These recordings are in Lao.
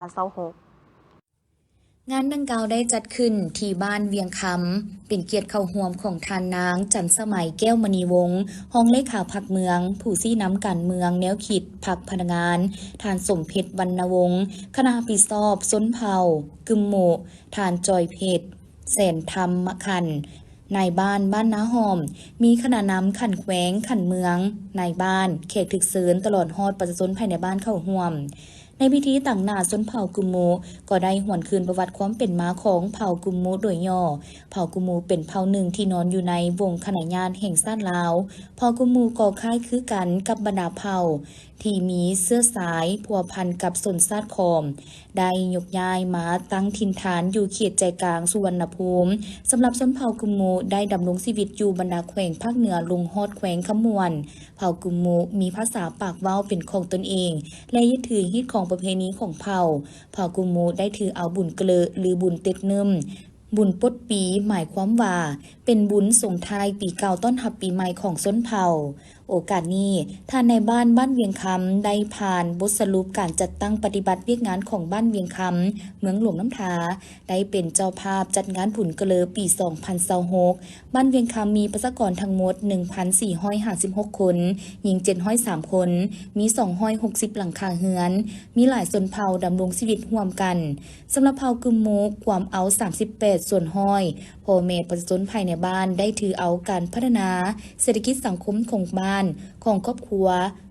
ພັນຊາວຫົກ. ງານດັ່ງກ່າວໄດ້ຈັດຂຶ້ນທີ່ບ້ານວຽງຄຳ, ເປັນກຽດເຂົ້າຮ່ວມຂອງທ່ານນາງ ຈັນສະໄໝ ແກ້ວມະນີວົງ ຮອງເລຂາພັກເມືອງ, ຜູ້ຊີ້ນຳການເມືອງແນວຄິດພັກພະນັກງານ, ທ່ານ ສົມເພັດ ວັນນະວົງ ຄະນະຮັບຜິດຊອບຊົນເຜົ່າກຶມໂມະ, ທ່ານ ຈອຍເພັດ ແສນທຳມະຂັນ ນາຍບ້ານບ້ານນາຫ້ອມ, ມີຄະນະນຳຂັ້ນແຂວງ, ຂັ້ນເມືອງ, ນາຍບ້ານ, ແຂກຖືກເຊີນ ຕະຫຼອດຮອດປະຊາຊົນພາຍໃນບ້ານເຂົ້າຮ່ວມ. ໃນພິທີ ຕາງໜ້າຊົນເຜົ່າກຶມໂມະ ກໍໄດ້ຫວນຄືນປະຫວັດຄວາມເປັນມາຂອງເຜົ່າກຶມໂມະໂດຍຫຍໍ້. ເຜົ່າກຶມໂມະເປັນເຜົ່າໜຶ່ງທີ່ນອນຢູ່ໃນວົງຄະນະຍາດແຫ່ງຊາດລາວ. ເຜົ່າກຶມໂມະກໍຄ້າຍຄືກັນກັບບັນດາເຜົ່າທີ່ມີເຊື້ອສາຍພົວພັນກັບຊົນຊາດຂອມ ໄດ້ຍົກຍ້າຍມາຕັ້ງຖິ່ນຖານຢູ່ເຂດໃຈກາງສຸວັນນະພູມ. ສຳລັບຊົນເຜົ່າກຶມໂມະໄດ້ດຳລົງຊີວິດຢູ່ບັນດາແຂວງພາກເໜືອລົງຮອດແຂວງຄຳມ່ວນ. ເຜົ່າກຶມໂມະມີພາສາປາກເວົ້າເປັນຂອງຕົນເອງ ແລະ ຍຶດຖືຮີດຄອງປະເພນີຂອງເຜົ່າ. ເຜົ່າກຶມໂມະໄດ້ຖືເອົາບຸນກະເລີ ຫຼື ບຸນເຕັດໜຶ່ມ, ບຸນປົດປີ, ໝາຍຄວາມວ່າເປັນບຸນສົ່ງທ້າຍປີເກົ່າຕ້ອນຮັບປີໃໝ່ຂອງຊົນເຜົ່າ. ໂອກາດນີ້, ທ່ານນາຍບ້ານບ້ານວຽງຄຳ ໄດ້ຜ່ານບົດສະຫຼຸບການຈັດຕັ້ງປະຕິບັດວຽກງານຂອງບ້ານວຽງຄຳ, ເມືອງຫຼວງນ້ຳທາ, ໄດ້ເປັນເຈົ້າພາບຈັດງານບຸນກະເລີປີສອງພັນຊາວຫົກ. ບ້ານວຽງຄຳມີປະຊາກອນທັງໝົດໜຶ່ງພັນສີ່ຮ້ອຍຫ້າສິບຫົກຄົນ, ຍິງເຈັດຮ້ອຍສາມຄົນ, ມີສອງຮ້ອຍຫົກສິບຫຼັງຄາເຮືອນ, ມີຫຼາຍຊົນເຜົ່າດຳລົງຊີວິດຮ່ວມກັນ. ສຳລັບເຜົ່າກຶມໂມະ ກວມເອົາສາມສິບແປດສ່ວນຮ້ອຍ ພໍ່ແມ່ປະຊາຊົນພາຍໃນບ້ານໄດ້ຖືເອົາການພັດທະນາເສດຖະກິດສັງຄົມຂອງບ້ານ, ຂອງຄອບຄົວ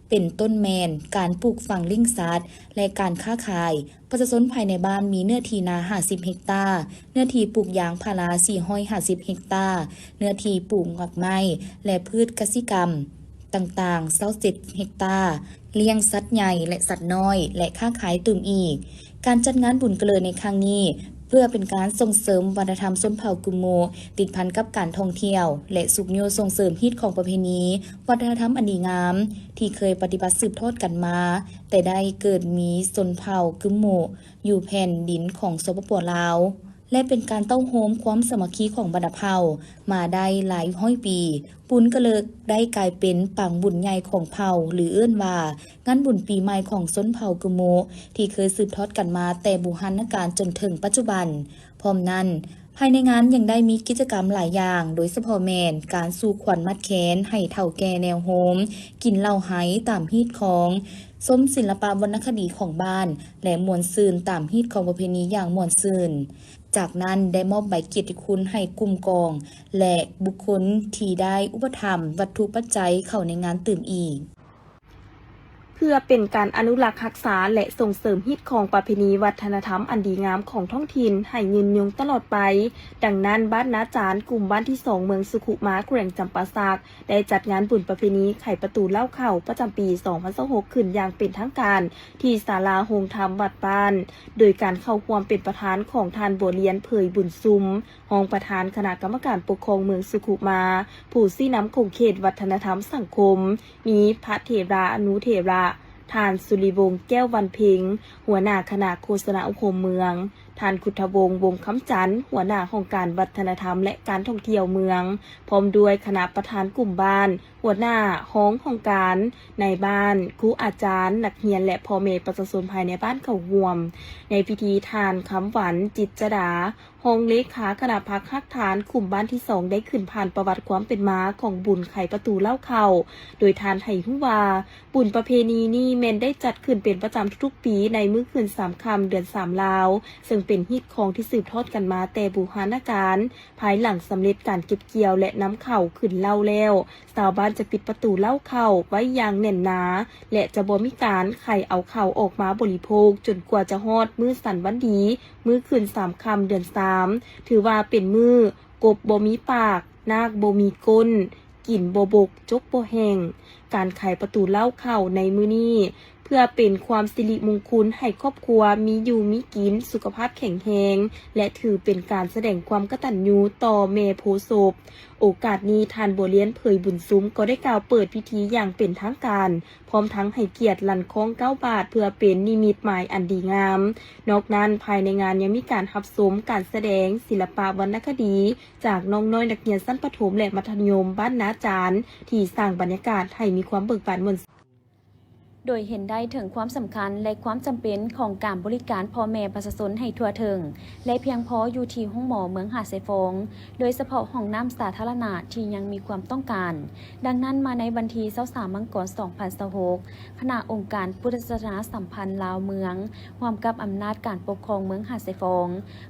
ເປັນຕົ້ນແມ່ນການປູກຝັງລ້ຽງສັດ ແລະ ການຄ້າຂາຍ. ປະຊາຊົນພາຍໃນບ້ານມີເນື້ອທີ່ນາຫ້າສິບເຮັກຕາ, ເນື້ອທີ່ປູກຢາງພາລາສີ່ຮ້ອຍຫ້າສິບເຮັກຕາ, ເນື້ອທີ່ປູກໝາກໄມ້ ແລະ ພືດກະສິກຳຕ່າງໆຊາວເຈັດເຮັກຕາ, ລ້ຽງສັດໃຫຍ່ ແລະ ສັດນ້ອຍ ແລະ ຄ້າຂາຍຕື່ມອີກ. ການຈັດງານບຸນກະເລີໃນຄັ້ງນີ້ ເພື່ອເປັນການສົ່ງເສີມວັດທະນະທຳຊົນເຜົ່າກຶມໂມະ ຕິດພັນກັບການທ່ອງທ່ຽວ ແລະ ຊຸກຍູ້ສົ່ງເສີມຮີດຄອງປະເພນີ ວັດທະນະທຳອັນດີງາມ ທີ່ເຄີຍປະຕິບັດສືບທອດກັນມາ ແຕ່ໄດ້ເກີດມີຊົນເຜົ່າກຶມໂມະຢູ່ແຜ່ນດິນຂອງ ສປປ ລາວ ແລະ ເປັນການເຕົ້າໂຮມຄວາມສາມັກຄີຂອງບັນດາເຜົ່າມາໄດ້ຫຼາຍຮ້ອຍປີ. ບຸນກະເລີໄດ້ກາຍເປັນປາງບຸນໃຫຍ່ຂອງເຜົ່າ ຫຼື ເອີ້ນວ່າງານບຸນປີໃໝ່ຂອງຊົນເຜົ່າກຶມໂມະ ທີ່ເຄີຍສືບທອດກັນມາແຕ່ບູຮານນະການຈົນເຖິງປັດຈຸບັນ. ພ້ອມນັ້ນ, ພາຍໃນງານຍັງໄດ້ມີກິດຈະກຳຫຼາຍຢ່າງ, ໂດຍສະເພາະແມ່ນການສູ່ຂວັນມັດແຄນໃຫ້ເຖົ້າແກ່ແນວໂຮມ, ກິນເຫຼົ້າໄຮຕາມຮີດຄອງ, ຊົມສິລະປະວັນນະຄະດີຂອງບ້ານ ແລະ ມ່ວນຊື່ນຕາມຮີດຄອງປະເພນີຢ່າງມ່ວນຊື່ນ. ຈາກນັ້ນໄດ້ມອບໃບກຽດຕິຄຸນໃຫ້ກຸ່ມກອງ ແລະ ບຸກຄົນທີ່ໄດ້ອຸປະຖຳວັດຖຸປັດໄຈເຂົ້າໃນງານຕື່ມອີກ. ເພື່ອເປັນການອະນຸລັກຮັກສາ ແລະ ສົ່ງເສີມຮີດຄອງປະເພນີວັດທະນະທຳອັນດີງາມຂອງທ້ອງຖິ່ນໃຫ້ຍືນຍົງຕະຫຼອດໄປ, ດັ່ງນັ້ນ ບ້ານນາຈານ, ກຸ່ມບ້ານທີສອງ ເມືອງສຸຂຸມາ, ແຂວງຈຳປາສັກ ໄດ້ຈັດງານບຸນປະເພນີໄຂປະຕູເລົ້າເຂົ້າ ປະຈຳປີສອງພັນຊາວຫົກ ຂຶ້ນຢ່າງເປັນທາງການ ທີ່ສາລາໂຮງທຳວັດບ້ານ, ໂດຍການເຂົ້າຮ່ວມເປັນປະທານຂອງທ່ານ ບົວລຽນ ເຜີຍບຸນຊຸມ ຮອງປະທານຄະນະກຳມະການປົກຄອງເມືອງສຸຂຸມາ, ຜູ້ຊີ້ນຳຂົງເຂດວັດທະນະທຳສັງຄົມ, ມີພະເຖລະອະນຸເຖລະ, ທ່ານ ສຸລິວົງ ແກ້ວວັນເພັງ ຫົວໜ້າຄະນະໂຄສະນາອົບຮົມເມືອງ, ທ່ານ ຄຸດທະວົງ ວົງຄຳຈັນ ຫົວໜ້າຫ້ອງການວັດທະນະທຳ ແລະ ການທ່ອງທ່ຽວເມືອງ, ພ້ອມດ້ວຍຄະນະປະທານກຸ່ມບ້ານ, ຫົວໜ້າຫ້ອງຫ້ອງການ, ນາຍບ້ານ, ຄູອາຈານ, ນັກຮຽນ ແລະ ພໍ່ແມ່ປະຊາຊົນພາຍໃນບ້ານເຂົ້າຮ່ວມ. ໃນພິທີ ທ່ານ ຄຳຫວັນ ຈິດຈະດາ ຮອງເລຂາຄະນະພັກຮາກຖານກຸ່ມບ້ານທີສອງ ໄດ້ຂຶ້ນຜ່ານປະຫວັດຄວາມເປັນມາຂອງບຸນໄຂປະຕູເລົ້າເຂົ້າ, ໂດຍທ່ານໃຫ້ຮູ້ວ່າ ບຸນປະເພນີນີ້ແມ່ນໄດ້ຈັດຂຶ້ນເປັນປະຈຳທຸກໆປີໃນມື້ຂຶ້ນສາມຄ່ຳເດືອນສາມລາວ, ເຊິ່ງເປັນຮີດຄອງທີ່ສືບທອດກັນມາແຕ່ບູຮານນະການ. ພາຍຫຼັງສຳເລັດການເກັບກ່ຽວ ແລະ ນຳເຂົ້າຂຶ້ນເລົ້າແລ້ວ, ຊາວບ້ານຈະປິດປະຕູເລົ້າເຂົ້າໄວ້ຢ່າງແໜ້ນໜາ ແລະ ຈະບໍ່ມີການໄຂເອົາເຂົ້າອອກມາບໍລິໂພກຈົນກວ່າຈະຮອດມື້ສັນວັນດີ, ມື້ຂຶ້ນສາມຄ່ຳເດືອນສາມ, ຖືວ່າເປັນມື້ກົບບໍ່ມີປາກ, ນາກບໍ່ມີກົ້ນ, ກິນບໍ່ບົກ, ຈົກບໍ່ແຫ້ງ. ການໄຂປະຕູເລົ້າເຂົ້າໃນມື້ນີ້ ເພື່ອເປັນຄວາມສິລິມຸງຄຸນໃຫ້ຄອບຄົວມີຢູ່ມີກິນ, ສຸຂະພາບແຂງແຮງ ແລະ ຖືເປັນການສະແດງຄວາມກະຕັນຍູຕໍ່ແມ່ໂພສົບ. ໂອກາດນີ້ ທ່ານ ບົວລຽນ ເຜີຍບຸນຊຸມ ກໍໄດ້ກ່າວເປີດພິທີຢ່າງເປັນທາງການ, ພ້ອມທັງໃຫ້ກຽດລັ່ນຄ້ອງເກົ້າບາດ ເພື່ອເປັນນິມິດໝາຍອັນດີງາມ. ນອກນັ້ນ, ພາຍໃນງານຍັງມີການຮັບຊົມການສະແດງສິລະປະວັນນະຄະດີຈາກນ້ອງນ້ອຍນັກຮຽນຊັ້ນປະຖົມ ແລະ ມັດທະຍົມບ້ານນາຈານ ທີ່ສ້າງບັນຍາກາດໃຫ້ມີຄວາມເບີກບານມ່ວນຊື່ນ. ໂດຍເຫັນໄດ້ເຖິງຄວາມສຳຄັນ ແລະ ຄວາມຈຳເປັນຂອງການບໍລິການພໍ່ແມ່ປະຊາຊົນໃຫ້ທົ່ວເຖິງ ແລະ ພຽງພໍຢູ່ທີ່ໂຮງໝໍເມືອງຫາດຊາຍຟອງ, ໂດຍສະເພາະຫ້ອງນ້ຳສາທາລະນະທີ່ຍັງມີຄວາມຕ້ອງການ. ດັ່ງນັ້ນ, ມາໃນວັນທີຊາວສາມ ມັງກອນ ສອງພັນຊາວຫົກ, ຄະນະອົງການພຸດທະສາສະໜາສຳພັນລາວເມືອງ ຮ່ວມກັບອຳນາດການປົກຄອງເມືອງຫາດຊາຍຟອງ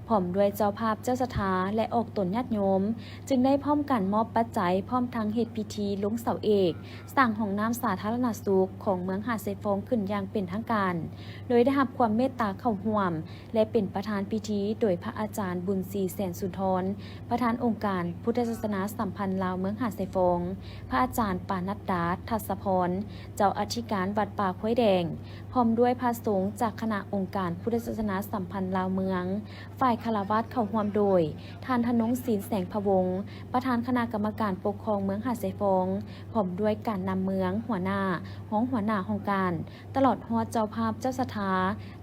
ພ້ອມດ້ວຍເຈົ້າພາບເຈົ້າສັດທາ ແລະ ອອກຕົນຍາດໂຍມ ຈຶ່ງໄດ້ພ້ອມກັນມອບປັດໄຈ ພ້ອມທັງເຮັດພິທີລົງເສົາເອກ ສ້າງຫ້ອງນ້ຳສາທາລະນະສຸກຂອງເມືອງຫາດຊາຍຟອງຂຶ້ນຢ່າງເປັນທາງການ, ໂດຍໄດ້ຮັບຄວາມເມດຕາເຂົ້າຮ່ວມ ແລະ ເປັນປະທານພິທີໂດຍພະອາຈານບຸນສີ ແສນສຸນທອນ ປະທານອົງການພຸດທະສາສະໜາສຳພັນລາວເມືອງຫາດຊາຍຟອງ, ພະອາຈານປານັດດາ ທັດສະພອນ ເຈົ້າອະທິການວັດປ່າຄວາຍແດງ, ພ້ອມດ້ວຍພະສົງຈາກຄະນະອົງການພຸດທະສາສະໜາສຳພັນລາວເມືອງ, ຝ່າຍຄາລະວາດເຂົ້າຮ່ວມໂດຍ ທ່ານ ທະນົງສິນ ແສງພະວົງ ປະທານຄະນະກຳມະການປົກຄອງເມືອງຫາດຊາຍຟອງ, ພ້ອມດ້ວຍການນຳເມືອງ, ຫົວໜ້າ, ຮອງຫົວໜ້າຫ້ອງການ, ຕະຫຼອດຮອດເຈົ້າພາບເຈົ້າສັດທາ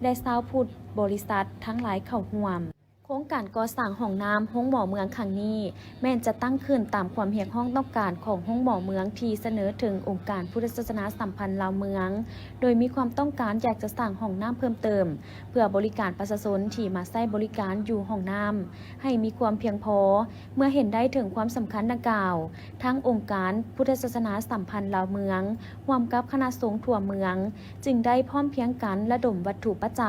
ແລະ ຊາວພຸດບໍລິສັດທັງຫຼາຍເຂົ້າຮ່ວມ. ໂຄງການກໍ່ສ້າງຫ້ອງນ້ຳໂຮງໝໍເມືອງຄັ້ງນີ້ ແມ່ນຈະຕັ້ງຂຶ້ນຕາມຄວາມຮຽກຮ້ອງຕ້ອງການຂອງໂຮງໝໍເມືອງທີ່ສະເໜີເຖິງອົງການພຸດທະສາສະໜາສຳພັນລາວເມືອງ, ໂດຍມີຄວາມຕ້ອງການຢາກຈະສ້າງຫ້ອງນ້ຳເພີ່ມເຕີມ ເພື່ອບໍລິການປະຊາຊົນທີ່ມາໃຊ້ບໍລິການຢູ່ຫ້ອງນ້ຳໃຫ້ມີຄວາມພຽງພໍ. ເມື່ອເຫັນໄດ້ເຖິງຄວາມສຳຄັນດັ່ງກ່າວ, ທາງອົງການພຸດທະສາສະໜາສຳພັນລາວເມືອງ ຮ່ວມກັບຄະນະສົງທົ່ວເມືອງ ຈຶ່ງໄດ້ພ້ອມພຽງກັນລະດົມວັດຖຸປັດໄຈ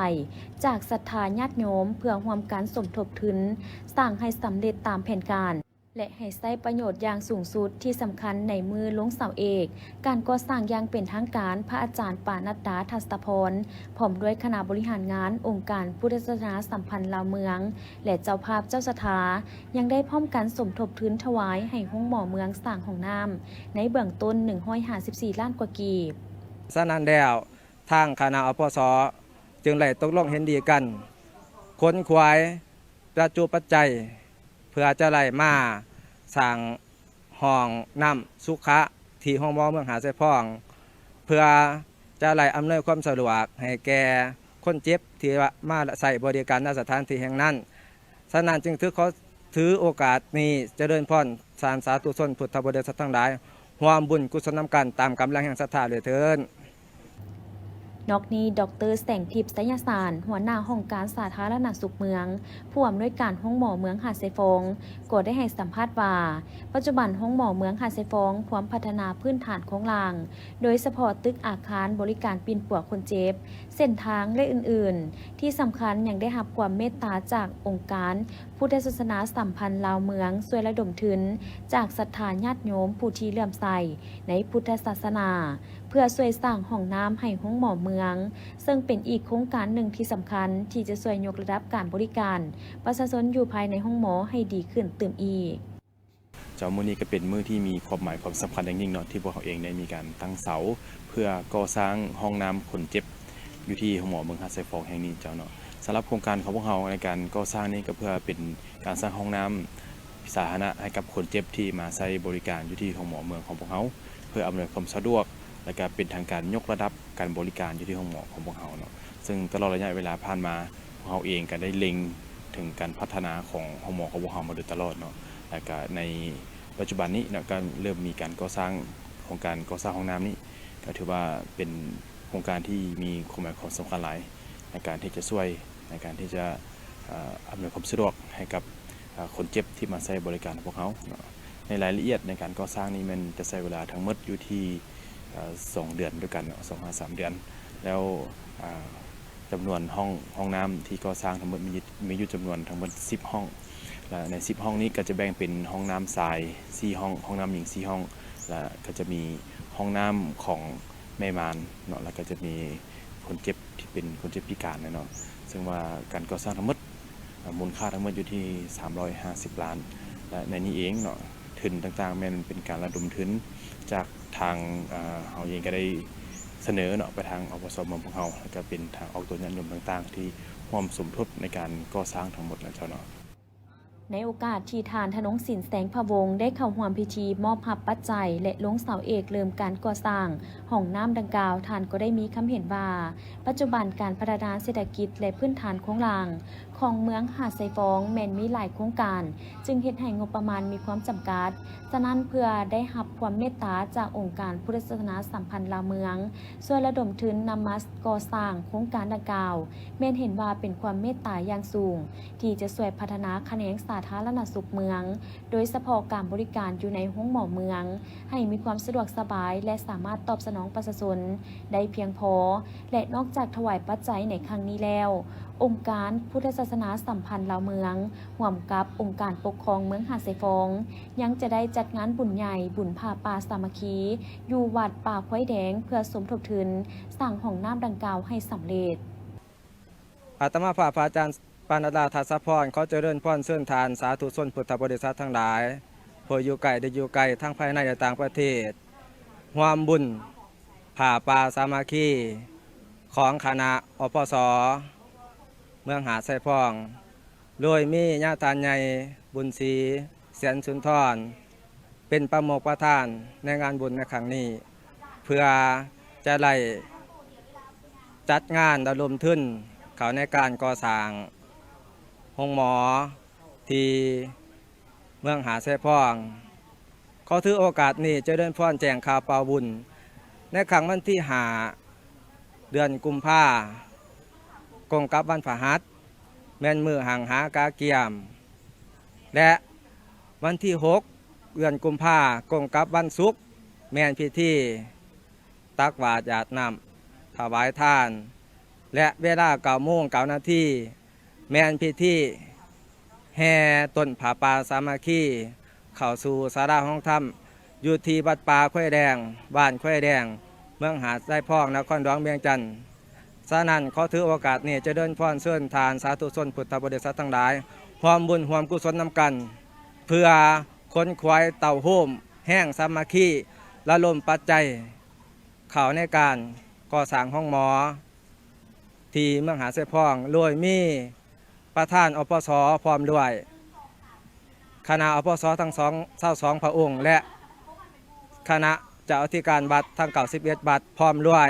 ຈາກສັດທາຍາດໂຍມ ເພື່ອຮ່ວມກັນສົມທົບທຶນສ້າງໃຫ້ສຳເລັດຕາມແຜນການ ແລະ ໃຫ້ໃຊ້ປະໂຫຍດຢ່າງສູງສຸດ. ທີ່ສຳຄັນໃນມື້ລົງເສົາເອກການກໍ່ສ້າງຢ່າງເປັນທາງການ, ພະອາຈານປານັດດາ ທັດສະພອນ ພ້ອມດ້ວຍຄະນະບໍລິຫານງານອົງການພຸດທະສາສະໜາສຳພັນລາວເມືອງ ແລະ ເຈົ້າພາບເຈົ້າສັດທາ ຍັງໄດ້ພ້ອມກັນສົມທົບທຶນຖວາຍໃຫ້ໂຮງໝໍເມືອງສ້າງຫ້ອງນ້ຳໃນເບື້ອງຕົ້ນໜຶ່ງຮ້ອຍຫ້າສິບສີ່ລ້ານກວ່າກີບ. ສະນັ້ນແລ້ວ ທາງຄະນະ ອພສ ຈຶ່ງໄດ້ຕົກລົງເຫັນດີກັນ ຂົນຂວາຍປັດຈຸປັດໄຈ ເພື່ອຈະໄດ້ມາສ້າງຫ້ອງນ້ຳສຸຂະທີ່ໂຮງໝໍເມືອງຫາດຊາຍຟອງ ເພື່ອຈະໄດ້ອຳນວຍຄວາມສະດວກໃຫ້ແກ່ຄົນເຈັບທີ່ວ່າມາໃຊ້ບໍລິການນະສະຖານທີ່ແຫ່ງນັ້ນ. ສະນັ້ນຈຶ່ງຖື ຂໍຖືໂອກາດນີ້ຈະເລີນພອນທ່ານສາທຸຊົນພຸດທະບໍລິສັດທັງຫຼາຍ ຮ່ວມບຸນກຸສົນນຳກັນຕາມກຳລັງແຮງສັດທາດ້ວຍເທີ້ນ. ນອກນີ້ ດອກເຕີ ແສງທິບ ໄຊຍະສານ ຫົວໜ້າຫ້ອງການສາທາລະນະສຸກເມືອງ, ຜູ້ອຳນວຍການໂຮງໝໍເມືອງຫາດຊາຍຟອງ ກໍໄດ້ໃຫ້ສຳພາດວ່າ ປັດຈຸບັນໂຮງໝໍເມືອງຫາດຊາຍຟອງພວມພັດທະນາພື້ນຖານໂຄງລ່າງ, ໂດຍສະເພາະຕຶກອາຄານບໍລິການປິ່ນປົວຄົນເຈັບ, ເສັ້ນທາງ ແລະ ອື່ນໆ. ທີ່ສຳຄັນຍັງໄດ້ຮັບຄວາມເມດຕາຈາກອົງການ ພຸດທະສາສະໜາສຳພັນລາວເມືອງ ຊ່ວຍລະດົມທຶນຈາກສັດທາຍາດໂຍມຜູ້ທີ່ເຫຼື້ອມໃສໃນພຸດທະສາສະໜາ ເພື່ອຊ່ວຍສ້າງຫ້ອງນ້ຳໃຫ້ໂຮງໝໍເມືອງ, ເຊິ່ງເປັນອີກໂຄງການໜຶ່ງທີ່ສຳຄັນທີ່ຈະຊ່ວຍຍົກລະດັບການບໍລິການປະຊາຊົນຢູ່ພາຍໃນໂຮງໝໍໃຫ້ດີຂຶ້ນຕື່ມອີກ. ເຈົ້າ ມື້ນີ້ກໍເປັນມື້ທີ່ມີຄວາມໝາຍຄວາມສຳຄັນຢ່າງຍິ່ງເນາະ ທີ່ພວກເຮົາເອງໄດ້ມີການຕັ້ງເສົາ ເພື່ອກໍ່ສ້າງຫ້ອງນ້ຳຄົນເຈັບ ຢູ່ທີ່ໂຮງໝໍເມືອງຫາດຊາຍຟອງແຫ່ງນີ້ເຈົ້າເນາະ. ສຳລັບໂຄງການຂອງພວກເຮົາໃນການກໍ່ສ້າງນີ້ ກໍເພື່ອເປັນການສ້າງຫ້ອງນ້ຳສາທາລະນະໃຫ້ກັບຄົນເຈັບທີ່ມາໃຊ້ບໍລິການຢູ່ທີ່ໂຮງໝໍເມືອງຂອງພວກເຮົາ ເພື່ອອຳນວຍຄວາມສະດວກ ແລະ ກະເປັນທາງການຍົກລະດັບການບໍລິການຢູ່ທີ່ໂຮງໝໍຂອງພວກເຮົາເນາະ. ເຊິ່ງຕະຫຼອດໄລຍະເວລາຜ່ານມາ ພວກເຮົາເອງກໍໄດ້ເລັງເຖິງການພັດທະນາຂອງໂຮງໝໍຂອງພວກເຮົາມາໂດຍຕະຫຼອດເນາະ. ແລ້ວກໍໃນປັດຈຸບັນນີ້ເນາະ ກໍເລີ່ມມີການກໍ່ສ້າງ ໂຄງການກໍ່ສ້າງຫ້ອງນ້ຳນີ້ ກໍຖືວ່າເປັນໂຄງການທີ່ມີຄວາມໝາຍຄວາມສຳຄັນຫຼາຍ ໃນການທີ່ຈະຊ່ວຍ ໃນການທີ່ຈະ ເອີ ອຳນວຍຄວາມສະດວກໃຫ້ກັບ ເອີ ຄົນເຈັບທີ່ມາໃຊ້ບໍລິການຂອງພວກເຮົາເນາະ. ໃນລາຍລະອຽດໃນການກໍ່ສ້າງນີ້ແມ່ນຈະໃຊ້ເວລາທັງໝົດຢູ່ທີ່ ເອີ ສອງເດືອນດ້ວຍກັນເນາະ ສອງຫາສາມເດືອນ. ແລ້ວ ເອີ ຈຳນວນຫ້ອງ ຫ້ອງນ້ຳທີ່ກໍ່ສ້າງທັງໝົດມີ ມີຢູ່ຈຳນວນທັງໝົດສິບຫ້ອງ ແລະ ໃນສິບຫ້ອງນີ້ກໍຈະແບ່ງເປັນຫ້ອງນ້ຳຊາຍສີ່ຫ້ອງ, ຫ້ອງນ້ຳຍິງສີ່ຫ້ອງ ແລະ ກໍຈະມີຫ້ອງນ້ຳຂອງແມ່ມານເນາະ ແລ້ວກໍຈະມີຄົນເຈັບທີ່ເປັນຄົນເຈັບພິການເນາະ. ເຊິ່ງວ່າການກໍ່ສ້າງທັງໝົດ ອາ ມູນຄ່າທັງໝົດຢູ່ທີ່ສາມຮ້ອຍຫ້າສິບລ້ານ ແລະ ໃນນີ້ເອງເນາະ ທຶນຕ່າງໆ ແມ່ນເປັນການລະດົມທຶນຈາກທາງ ອາ ເຮົາເອງກໍໄດ້ສະເໜີເນາະ ໄປທາງ ອພສ ເມືອງພວກເຮົາ ແລ້ວກໍເປັນທາງອອກຕົນຍາດໂຍມຕ່າງໆ ທີ່ຮ່ວມສົມທົບໃນການກໍ່ສ້າງທັງໝົດນະເຈົ້າເນາະ. ໃນໂອກາດທີ່ທ່ານ ທະນົງສິນ ແສງພະວົງ ໄດ້ເຂົ້າຮ່ວມພິທີມອບຮັບປັດໄຈ ແລະ ລົງເສົາເອກເລີ່ມການກໍ່ສ້າງຫ້ອງນ້ຳດັ່ງກ່າວ, ທ່ານກໍໄດ້ມີຄຳເຫັນວ່າ ປັດຈຸບັນການພັດທະນາເສດຖະກິດ ແລະ ພື້ນຖານໂຄງລ່າງຂອງເມືອງຫາດຊາຍຟອງແມ່ນມີຫຼາຍໂຄງການ, ຈຶ່ງເຮັດໃຫ້ງົບປະມານມີຄວາມຈຳກັດ. ສະນັ້ນ, ເພື່ອໄດ້ຮັບຄວາມເມດຕາຈາກອົງການພຸດທະສາສະໜາສຳພັນລາວເມືອງ ຊ່ວຍລະດົມທຶນນຳມາກໍ່ສ້າງໂຄງການດັ່ງກ່າວ, ແມ່ນເຫັນວ່າເປັນຄວາມເມດຕາຢ່າງສູງ ທີ່ຈະຊ່ວຍພັດທະນາຂະແໜງສາທາລະນະສຸກເມືອງ, ໂດຍສະເພາະການບໍລິການຢູ່ໃນໂຮງໝໍເມືອງ ໃຫ້ມີຄວາມສະດວກສະບາຍ ແລະ ສາມາດຕອບສະໜອງປະຊາຊົນໄດ້ພຽງພໍ. ແລະ ນອກຈາກຖວາຍປັດໄຈໃນຄັ້ງນີ້ແລ້ວ, ອົງການພຸດທະສາສະໜາສຳພັນລາວເມືອງ ຮ່ວມກັບອົງການປົກຄອງເມືອງຫາດຊາຍຟອງ ຍັງຈະໄດ້ຈັດງານບຸນໃຫຍ່ ບຸນຜ້າປ່າສາມັກຄີ ຢູ່ວັດປ່າຄວາຍແດງ ເພື່ອສົມທົບທຶນສ້າງຫ້ອງນ້ຳດັ່ງກ່າວໃຫ້ສຳເລັດ. ອາດຕະມາພາບພະອາຈານ ປານະລາ ທັດສະພອນ ຂໍຈະເລີນພອນເຊີນທ່ານສາທຸຊົນພຸດທະບໍລິສັດທັງຫຼາຍ ຜູ້ຢູ່ໃກ້ ແລະ ຢູ່ໄກ ທັງພາຍໃນ ແລະ ຕ່າງປະເທດ ຮ່ວມບຸນຜ້າປ່າສາມັກຄີຂອງຄະນະ ອພສ ເມືອງຫາດຊາຍຟອງ ໂດຍມີຍາທ່ານໃຫຍ່ ບຸນສີ ແສນສຸນທອນ ເປັນປະມຸກປະທານໃນງານບຸນໃນຄັ້ງນີ້ ເພື່ອຈະໄດ້ຈັດງານລະດົມທຶນເຂົ້າໃນການກໍ່ສ້າງໂຮງໝໍທີ່ເມືອງຫາດຊາຍຟອງ. ຂໍຖືໂອກາດນີ້ຈະເລີນພອນແຈ້ງຂ່າວປ່າວບຸນ ໃນຄ່ຳວັນທີຫ້າ ເດືອນກຸມພາ ກົງກັບວັນພະຫັດ ແມ່ນມື້ຮັ່ງຫາກະກຽມ ແລະ ວັນທີຫົກ ເດືອນກຸມພາ ກົງກັບວັນສຸກ ແມ່ນພິທີຕັກບາດຢາດນ້ຳ ຖວາຍທານ ແລະ ເວລາເກົ້າໂມງເກົ້ານາທີ ແມ່ນພິທີແຫ່ຕົ້ນຜ້າປ່າສາມັກຄີ ເຂົ້າສູ່ສາລາໂຮງທຳ ຢູ່ທີ່ວັດປ່າຄວາຍແດງ ບ້ານຄວາຍແດງ ເມືອງຫາດຊາຍຟອງ ນະຄອນຫຼວງວຽງຈັນ. ສະນັ້ນ, ຂໍຖືໂອກາດນີ້ຈະເລີນພອນເຊີນທ່ານສາທຸຊົນພຸດທະບໍລິສັດທັງຫຼາຍ ຮ່ວມບຸນຮ່ວມກຸສົນນຳກັນ ເພື່ອຂົນຂວາຍເຕົ້າໂຮມແຮງສາມັກຄີ ລະດົມປັດໄຈເຂົ້າໃນການກໍ່ສ້າງໂຮງໝໍ ທີ່ເມືອງຫາດຊາຍຟອງ ໂດຍມີປະທານ ອພສ ພ້ອມດ້ວຍຄະນະ ອພສ ທັງສອງ ຊາວສອງພະອົງ ແລະ ຄະນະເຈົ້າອະທິການວັດທັງເກົ້າສິບເອັດວັດ ພ້ອມດ້ວຍ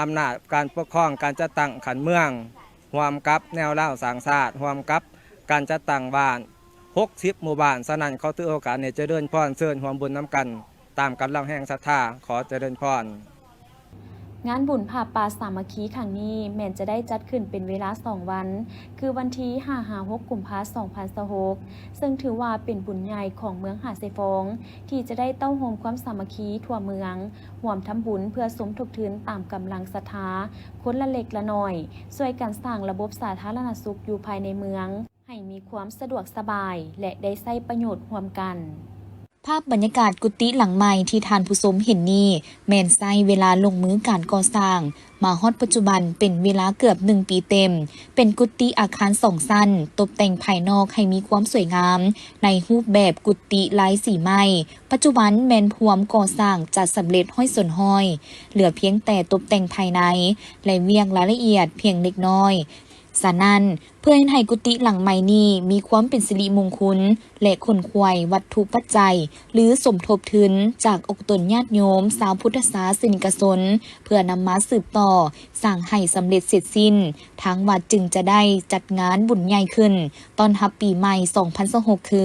ອຳນາດການປົກຄອງການຈັດຕັ້ງຂັ້ນເມືອງ ຮ່ວມກັບແນວລາວສ້າງຊາດ ຮ່ວມກັບການຈັດຕັ້ງບ້ານ ຫົກສິບໝູ່ບ້ານ. ສະນັ້ນ, ຂໍຖືໂອກາດນີ້ຈະເລີນພອນເຊີນຮ່ວມບຸນນຳກັນ ຕາມກຳລັງແຮງສັດທາ. ຂໍຈະເລີນພອນ. ງານບຸນຜ້າປ່າສາມັກຄີຄັ້ງນີ້ ແມ່ນຈະໄດ້ຈັດຂຶ້ນເປັນເວລາສອງວັນ ຄືວັນທີຫ້າຫາຫົກ ກຸມພາ ສອງພັນຊາວຫົກ ເຊິ່ງຖືວ່າເປັນບຸນໃຫຍ່ຂອງເມືອງຫາດຊາຍຟອງ ທີ່ຈະໄດ້ເຕົ້າໂຮມຄວາມສາມັກຄີທົ່ວເມືອງ ຮ່ວມທຳບຸນເພື່ອສົມທົບທຶນຕາມກຳລັງສັດທາ ຄົນລະເລັກລະໜ້ອຍ, ຊ່ວຍກັນສ້າງລະບົບສາທາລະນະສຸກຢູ່ພາຍໃນເມືອງ ໃຫ້ມີຄວາມສະດວກສະບາຍ ແລະ ໄດ້ໃຊ້ປະໂຫຍດຮ່ວມກັນ. ພາບບັນຍາກາດກຸຕິຫຼັງໃໝ່ທີ່ທ່ານຜູ້ຊົມເຫັນນີ້ ແມ່ນໃຊ້ເວລາລົງມືການກໍ່ສ້າງ ມາຮອດປັດຈຸບັນເປັນເວລາເກືອບໜຶ່ງປີເຕັມ. ເປັນກຸຕິອາຄານສອງຊັ້ນ, ຕົບແຕ່ງພາຍນອກໃຫ້ມີຄວາມສວຍງາມ ໃນຮູບແບບກຸຕິລາຍສີໄມ້. ປັດຈຸບັນແມ່ນພວມກໍ່ສ້າງຈະສຳເລັດຮ້ອຍສ່ວນຮ້ອຍ, ເຫຼືອພຽງແຕ່ຕົບແຕ່ງພາຍໃນ ແລະ ວຽກລາຍລະອຽດພຽງເລັກນ້ອຍ. ສະນັ້ນ, ເພື່ອເຮັດໃຫ້ກຸຕິຫຼັງໃໝ່ນີ້ມີຄວາມເປັນສິລິມຸງຄຸນ ແລະ ຂົນຂວາຍວັດຖຸປັດໄຈ ຫຼື ສົມທົບທຶນຈາກອົກຕົນຍາດໂຍມຊາວພຸດທະສາສະນິກະຊົນ ເພື່ອນຳມາສືບຕໍ່ສ້າງໃຫ້ສຳເລັດເສັດສິ້ນ, ທາງວັດຈຶ່ງຈະໄດ້ຈັດງານບຸນໃຫຍ່ຂຶ້ນ ຕ້ອນຮັບປີໃໝ່ສອງພັນຊາວຫົກ ຄື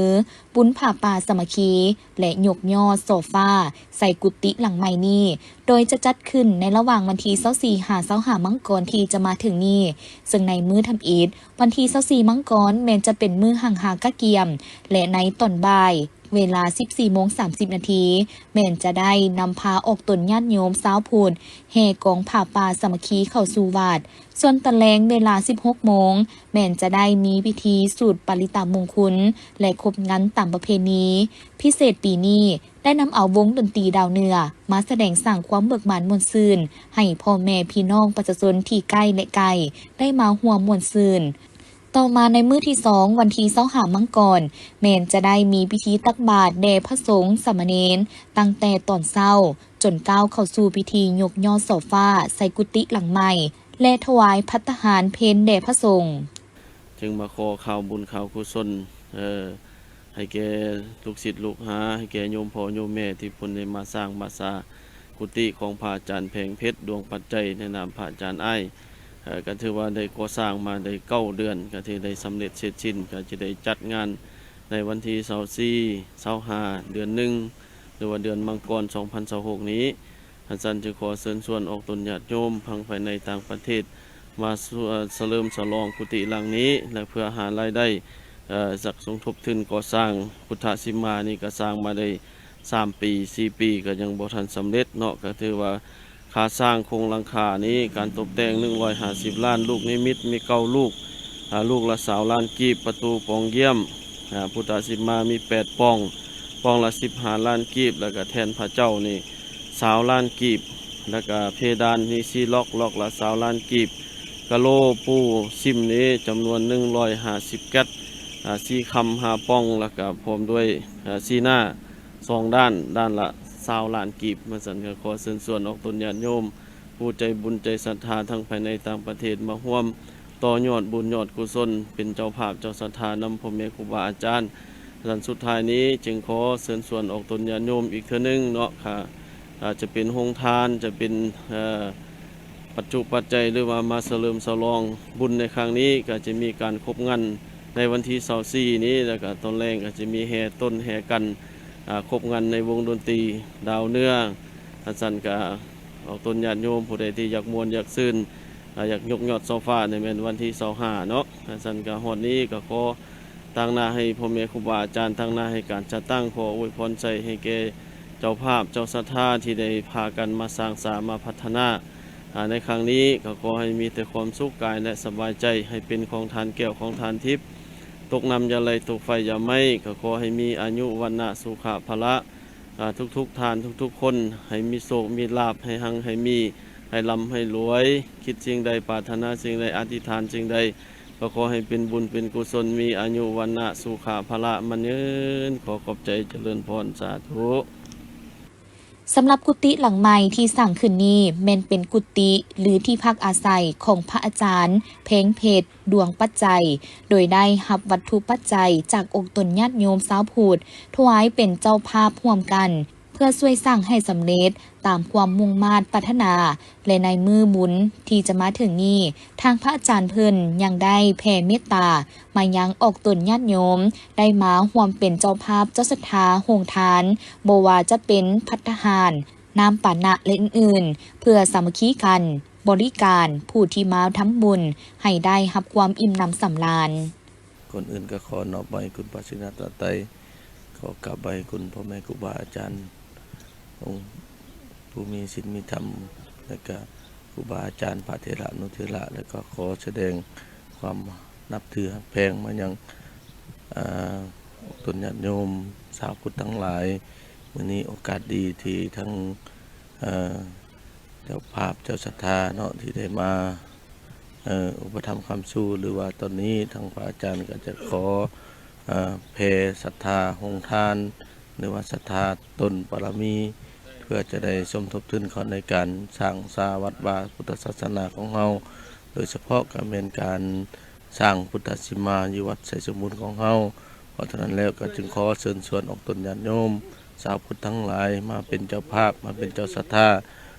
ບຸນຜ້າປ່າສາມັກຄີ ແລະ ຍົກຍໍສໍ້ຟ້າໃສ່ກຸຕິຫຼັງໃໝ່ນີ້, ໂດຍຈະຈັດຂຶ້ນໃນລະຫວ່າງວັນທີຊາວສີ່ຫາຊາວຫ້າມັງກອນທີ່ຈະມາເຖິງນີ້, ເຊິ່ງໃນມື້ທຳອິດ ວັນທີຊາວສີ່ມັງກອນ ແມ່ນຈະເປັນມື້ຮັ່ງຫາກະກຽມ ແລະ ໃນຕອນບ່າຍ ເວລາສິບສີ່ໂມງສາມສິບນາທີ ແມ່ນຈະໄດ້ນຳພາອອກຕົນຍາດໂຍມຊາວພຸດ ແຫ່ກອງຜ້າປ່າສາມັກຄີເຂົ້າສູ່ວັດ. ສ່ວນຕອນແລງເວລາສິບຫົກໂມງ ແມ່ນຈະໄດ້ມີພິທີສູດປະລິຕະມຸງຄຸນ ແລະ ຄົບງັນຕາມປະເພນີ. ພິເສດປີນີ້ ໄດ້ນຳເອົາວົງດົນຕີດາວເໜືອມາສະແດງສ້າງຄວາມເບີກບານມ່ວນຊື່ນໃຫ້ພໍ່ແມ່ພີ່ນ້ອງປະຊາຊົນທີ່ໃກ້ ແລະ ໄກ ໄດ້ມາຮ່ວມມ່ວນຊື່ນ. ຕໍ່ມາໃນມື້ທີສອງ ວັນທີຊາວຫ້າມັງກອນ ແມ່ນຈະໄດ້ມີພິທີຕັກບາດແດ່ພະສົງສາມະເນນ ຕັ້ງແຕ່ຕອນເຊົ້າ ຈົນກ້າວເຂົ້າສູ່ພິທີຍົກຍໍສໍ້ຟ້າໃສ່ກຸຕິຫຼັງໃໝ່ ແລະ ຖວາຍພັດຕາຫານເພັນແດ່ພະສົງ. ຈຶ່ງມາຂໍຂ່າວບຸນຂ່າວກຸສົນ ເອີ ໃຫ້ແກ່ລູກສິດລູກຫາ ໃຫ້ແກ່ໂຍມພໍ່ໂຍມແມ່ທີ່ເພິ່ນໄດ້ມາສ້າງມາສາກຸຕິຂອງພະອາຈານແພງເພັດ ດວງປັດໄຈ ໃນນາມພະອາຈານອ້າຍ ເອີ ກໍຖືວ່າໄດ້ກໍ່ສ້າງມາໄດ້ເກົ້າເດືອນ ກໍຖືໄດ້ສຳເລັດເສັດສິ້ນ ກໍຈະໄດ້ຈັດງານໃນວັນທີຊາວສີ່ ຊາວຫ້າ ເດືອນໜຶ່ງ ຫຼືວ່າເດືອນມັງກອນ ສອງພັນຊາວຫົກນີ້. ອາຈານຈຶ່ງຂໍເຊີນຊວນອອກຕົນຍາດໂຍມທັງພາຍໃນຕ່າງປະເທດ ມາສະເຫຼີມສະຫຼອງກຸຕິຫຼັງນີ້ ແລະ ເພື່ອຫາລາຍໄດ້ ເອີ່ ຈັກສົມທົບທຶນກໍ່ສ້າງ. ພຸດທະສິມມານີ້ກໍສ້າງມາໄດ້ສາມປີ ສີ່ປີ ກໍຍັງບໍ່ທັນສຳເລັດເນາະ. ກໍຖືວ່າຄ່າສ້າງໂຄງຫຼັງຄານີ້ ການຕົບແຕ່ງໜຶ່ງຮ້ອຍຫ້າສິບລ້ານ, ລູກນິມິດມີເກົ້າລູກ ອາ ລູກລະຊາວລ້ານກີບ, ປະຕູປ່ອງຢ້ຽມ ອາ ພຸດທະສິມມາມີແປດປ່ອງ, ປ່ອງລະສິບຫ້າລ້ານກີບ, ແລ້ວກະແທ່ນພະເຈົ້ານີ້ຊາວລ້ານກີບ, ແລ້ວກະເພດານມີສີ່ລັອກ, ລັອກລະຊາວລ້ານກີບ, ກະໂຫຼປູຊິມນີ້ຈຳນວນໜຶ່ງຮ້ອຍຫ້າສິບແກັດ, ອາ ສີ່ຄຳຫ້າປ່ອງ, ແລ້ວກະພ້ອມດ້ວຍ ອາ ສີ່ໜ້າສອງດ້ານ, ດ້ານລະຊາວລ້ານກີບ. ວ່າຊັ້ນກໍຂໍເຊີນຊວນອອກຕົນຍາດໂຍມ ຜູ້ໃຈບຸນໃຈສັດທາທັງພາຍໃນຕ່າງປະເທດມາຮ່ວມຕໍ່ຍອດບຸນຍອດກຸສົນ ເປັນເຈົ້າພາບເຈົ້າສັດທານຳພໍ່ແມ່ຄູບາອາຈານ. ອັນສຸດທ້າຍນີ້ຈຶ່ງຂໍເຊີນຊວນອອກຕົນຍາດໂຍມອີກເທື່ອໜຶ່ງເນາະ ອາດຈະເປັນໂຮງທານ ຈະເປັນ ເອີ ປັດຈຸປັດໄຈ ຫຼືວ່າມາສະເຫຼີມສະຫຼອງບຸນໃນຄັ້ງນີ້ ກໍຈະມີການຄົບງັນໃນວັນທີຊາວສີ່ນີ້ ແລ້ວກໍຕອນແລງກໍຈະມີແຫ່ຕົ້ນແຫ່ກັນ ອາ ຄົບງັນໃນວົງດົນຕີດາວເໜືອ. ອັນຊັ້ນກໍ ອອກຕົນຍາດໂຍມຜູ້ໃດທີ່ຢາກມ່ວນຢາກຊື່ນ ອາ ຢາກຍົກຍອດຊໍ່ຟ້ານີ້ແມ່ນວັນທີຊາວຫ້າເນາະ. ອັນຊັ້ນກໍຮອດນີ້ກໍຂໍຕາງໜ້າໃຫ້ພໍ່ແມ່ຄູບາອາຈານ ຕາງໜ້າໃຫ້ການຈັດຕັ້ງ ຂໍອວຍພອນໄຊໃຫ້ແກ່ເຈົ້າພາບເຈົ້າສັດທາທີ່ໄດ້ພາກັນມາສ້າງສາມາພັດທະນາ ອາ ໃນຄັ້ງນີ້ ກໍຂໍໃຫ້ມີແຕ່ຄວາມສຸກກາຍ ແລະ ສະບາຍໃຈ ໃຫ້ເປັນຂອງທານແກ້ວຂອງທານທິບ ຕົກນ້ຳຢ່າໄຫຼ ຕົກໄຟຢ່າໄໝ້ ກໍຂໍໃຫ້ມີອາຍຸ ວັນນະ ສຸຂະ ພະລະ ອາ ທຸກໆທ່ານ ທຸກໆຄົນ ໃຫ້ມີໂຊກມີລາບ ໃຫ້ຮັ່ງໃຫ້ມີ ໃຫ້ລ່ຳໃຫ້ລວຍ ຄິດສິ່ງໃດ ປາດຖະໜາສິ່ງໃດ ອະທິຖານສິ່ງໃດ ກໍຂໍໃຫ້ເປັນບຸນເປັນກຸສົນ ມີອາຍຸ ວັນນະ ສຸຂະ ພະລະ ໝັ້ນຍືນ. ຂໍຂອບໃຈ ຈະເລີນພອນ ສາທຸ. ສຳລັບກຸຕິຫຼັງໃໝ່ທີ່ສ້າງຂຶ້ນນີ້ ແມ່ນເປັນກຸຕິ ຫຼື ທີ່ພັກອາໄສຂອງພະອາຈານ ເພັງເພັດ ດວງປັດໄຈ ໂດຍໄດ້ຮັບວັດຖຸປັດໄຈຈາກອົກຕົນຍາດໂຍມຊາວພຸດ ຖວາຍເປັນເຈົ້າພາບຮ່ວມກັນ ເພື່ອຊ່ວຍສ້າງໃຫ້ສຳເລັດຕາມຄວາມມຸ່ງມາດປາດຖະໜາ ແລະ ໃນມື້ບຸນທີ່ຈະມາເຖິງນີ້ ທາງພະອາຈານເພິ່ນຍັງໄດ້ແຜ່ເມດຕາມາຍັງອອກຕົນຍາດໂຍມ ໄດ້ມາຮ່ວມເປັນເຈົ້າພາບເຈົ້າສັດທາໂຮງທານ ບໍ່ວ່າຈະເປັນພັດຕາຫານ, ນ້ຳປານະ ແລະ ອື່ນໆ ເພື່ອສາມັກຄີກັນ ບໍລິການຜູ້ທີ່ມາທຳບຸນໃຫ້ໄດ້ຮັບຄວາມອີ່ມໜຳສຳລານ. ກ່ອນອື່ນກໍຂໍນອບໄຫວ້ຄຸນພະສີລັດຕະໄຕ, ຂໍກາບໄຫວ້ຄຸນພໍ່ແມ່ຄູບາອາຈານ ອົງຜູ້ມີສິນມີທຳ ແລະກະຄູບາອາຈານ ພະເຖລະອະນຸເຖລະ ແລະກໍຂໍສະແດງຄວາມນັບຖືຮັກແພງມາຍັງ ອາ ອອກຕົນຍາດໂຍມຊາວພຸດທັງຫຼາຍ. ມື້ນີ້ໂອກາດດີທີ່ທັງ ເອີ ເຈົ້າພາບເຈົ້າສັດທາເນາະ ທີ່ໄດ້ມາ ເອີ ອຸປະຖຳຄ້ຳຊູ ຫຼືວ່າຕອນນີ້ທາງພະອາຈານກໍຈະຂໍ ເອີ ແຜ່ສັດທາໂຮງທານ ຫຼືວ່າສັດທາຕົນບາລະມີ ເພື່ອຈະໄດ້ສົມທົບທຶນເຂົ້າໃນການສ້າງສາວັດວາພຸດທະສາສະໜາຂອງເຮົາ ໂດຍສະເພາະກໍແມ່ນການສ້າງພຸດທະສິມມາຢູ່ວັດໄຊສົມບູນຂອງເຮົາ. ເພາະສະນັ້ນແລ້ວກໍຈຶ່ງຂໍເຊີນຊວນອອກຕົນຍາດໂຍມຊາວພຸດທັງຫຼາຍມາເປັນເຈົ້າພາບ ມາເປັນເຈົ້າສັດທາ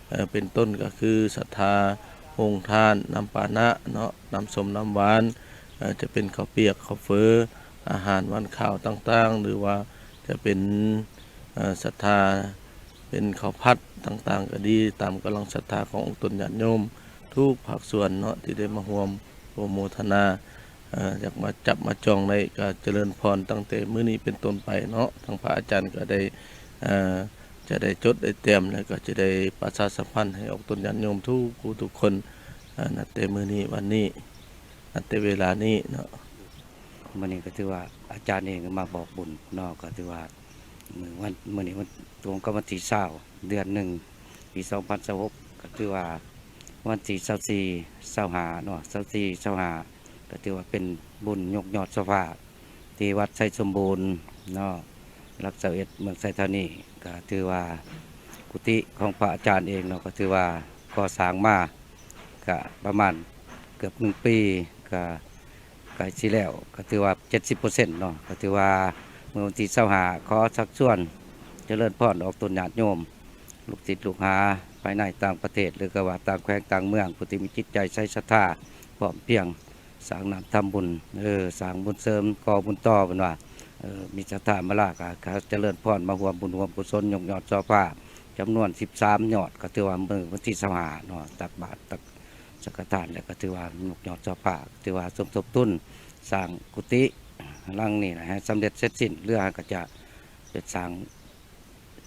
ເອີ ເປັນຕົ້ນກໍຄືສັດທາໂຮງທານ ນ້ຳປານະເນາະ ນ້ຳສົ້ມນ້ຳຫວານ ເອີ ຈະເປັນເຂົ້າປຽກ ເຂົ້າເຝີ ອາຫານຫວານຄາວຕ່າງໆ ຫຼືວ່າຈະເປັນ ເອີ ສັດທາເປັນເຂົ້າຜັດຕ່າງໆກໍດີ ຕາມກຳລັງສັດທາຂອງອົງຕົນຍາດໂຍມທຸກພາກສ່ວນເນາະ ທີ່ໄດ້ມາຮ່ວມອະນຸໂມທະນາ ເອີ ຢາກມາຈັບມາຈອງໄດ້ກໍຈະເລີນພອນຕັ້ງແຕ່ມື້ນີ້ເປັນຕົ້ນໄປເນາະ. ທາງພະອາຈານກໍໄດ້ ເອີ ຈະໄດ້ຈົດໄດ້ແຕ້ມ ແລ້ວກໍຈະໄດ້ປະຊາສຳພັນໃຫ້ອອກຕົນຍາດໂຍມທຸກຜູ້ທຸກຄົນ ເອີ ນັບແຕ່ມື້ນີ້ວັນນີ້ ນັບແຕ່ເວລານີ້ເນາະ. ມື້ນີ້ກໍຖືວ່າອາຈານເອງກໍມາບອກບຸນເນາະ ກໍຖືວ່າມື້ວັນ ມື້ນີ້ວັນ ຕົງກັບວັນທີຊາວ ເດືອນໜຶ່ງ ປີສອງພັນຊາວຫົກ ກໍຖືວ່າວັນທີຊາວສີ່ ຊາວຫ້າເນາະ ຊາວສີ່ ຊາວຫ້າ ກໍຖືວ່າເປັນບຸນຍົກຍອດຊໍ່ຟ້າ ທີ່ວັດໄຊສົມບູນເນາະ ຫຼັກຊາວເອັດ ເມືອງໄຊທານີ ກໍຖືວ່າກຸຕິຂອງພະອາຈານເອງເນາະ ກໍຖືວ່າກໍ່ສ້າງມາກະປະມານເກືອບໜຶ່ງປີ ກະ ໃກ້ຊິແລ້ວ ກໍຖືວ່າເຈັດສິບເປີເຊັນເນາະ ກໍຖືວ່າມື້ວັນທີຊາວຫ້າ ຂໍຊັກຊວນຈະເລີນພອນອອກຕົນຍາດໂຍມ ລູກສິດລູກຫາພາຍໃນຕ່າງປະເທດ ຫຼືກໍວ່າຕ່າງແຂວງຕ່າງເມືອງ ຜູ້ທີ່ມີຈິດໃຈໃສສັດທາພ້ອມພຽງ ສ້າງນ້ຳທຳບຸນ ເອີ ສ້າງບຸນເສີມ ກໍ່ບຸນຕໍ່ ເພິ່ນວ່າ ເອີ ມີສັດທາມາລາ ກໍຂໍຈະເລີນພອນມາຮ່ວມບຸນຮ່ວມກຸສົນ ຍົກຍອດຊໍພາ ຈຳນວນສິບສາມຍອດ ກໍຖືວ່າມື້ວັນທີຊາວຫ້າເນາະ ຕັກບາດຕັກສັງຄະທານ ແລ້ວກໍຖືວ່າຍົກຍອດຊໍພາ ຖືວ່າສົມທົບທຶນສ້າງກຸຕິຫຼັງນີ້ໃຫ້ສຳເລັດເສັດສິ້ນ ເຫຼືອກໍຈະເປັນສ້າງ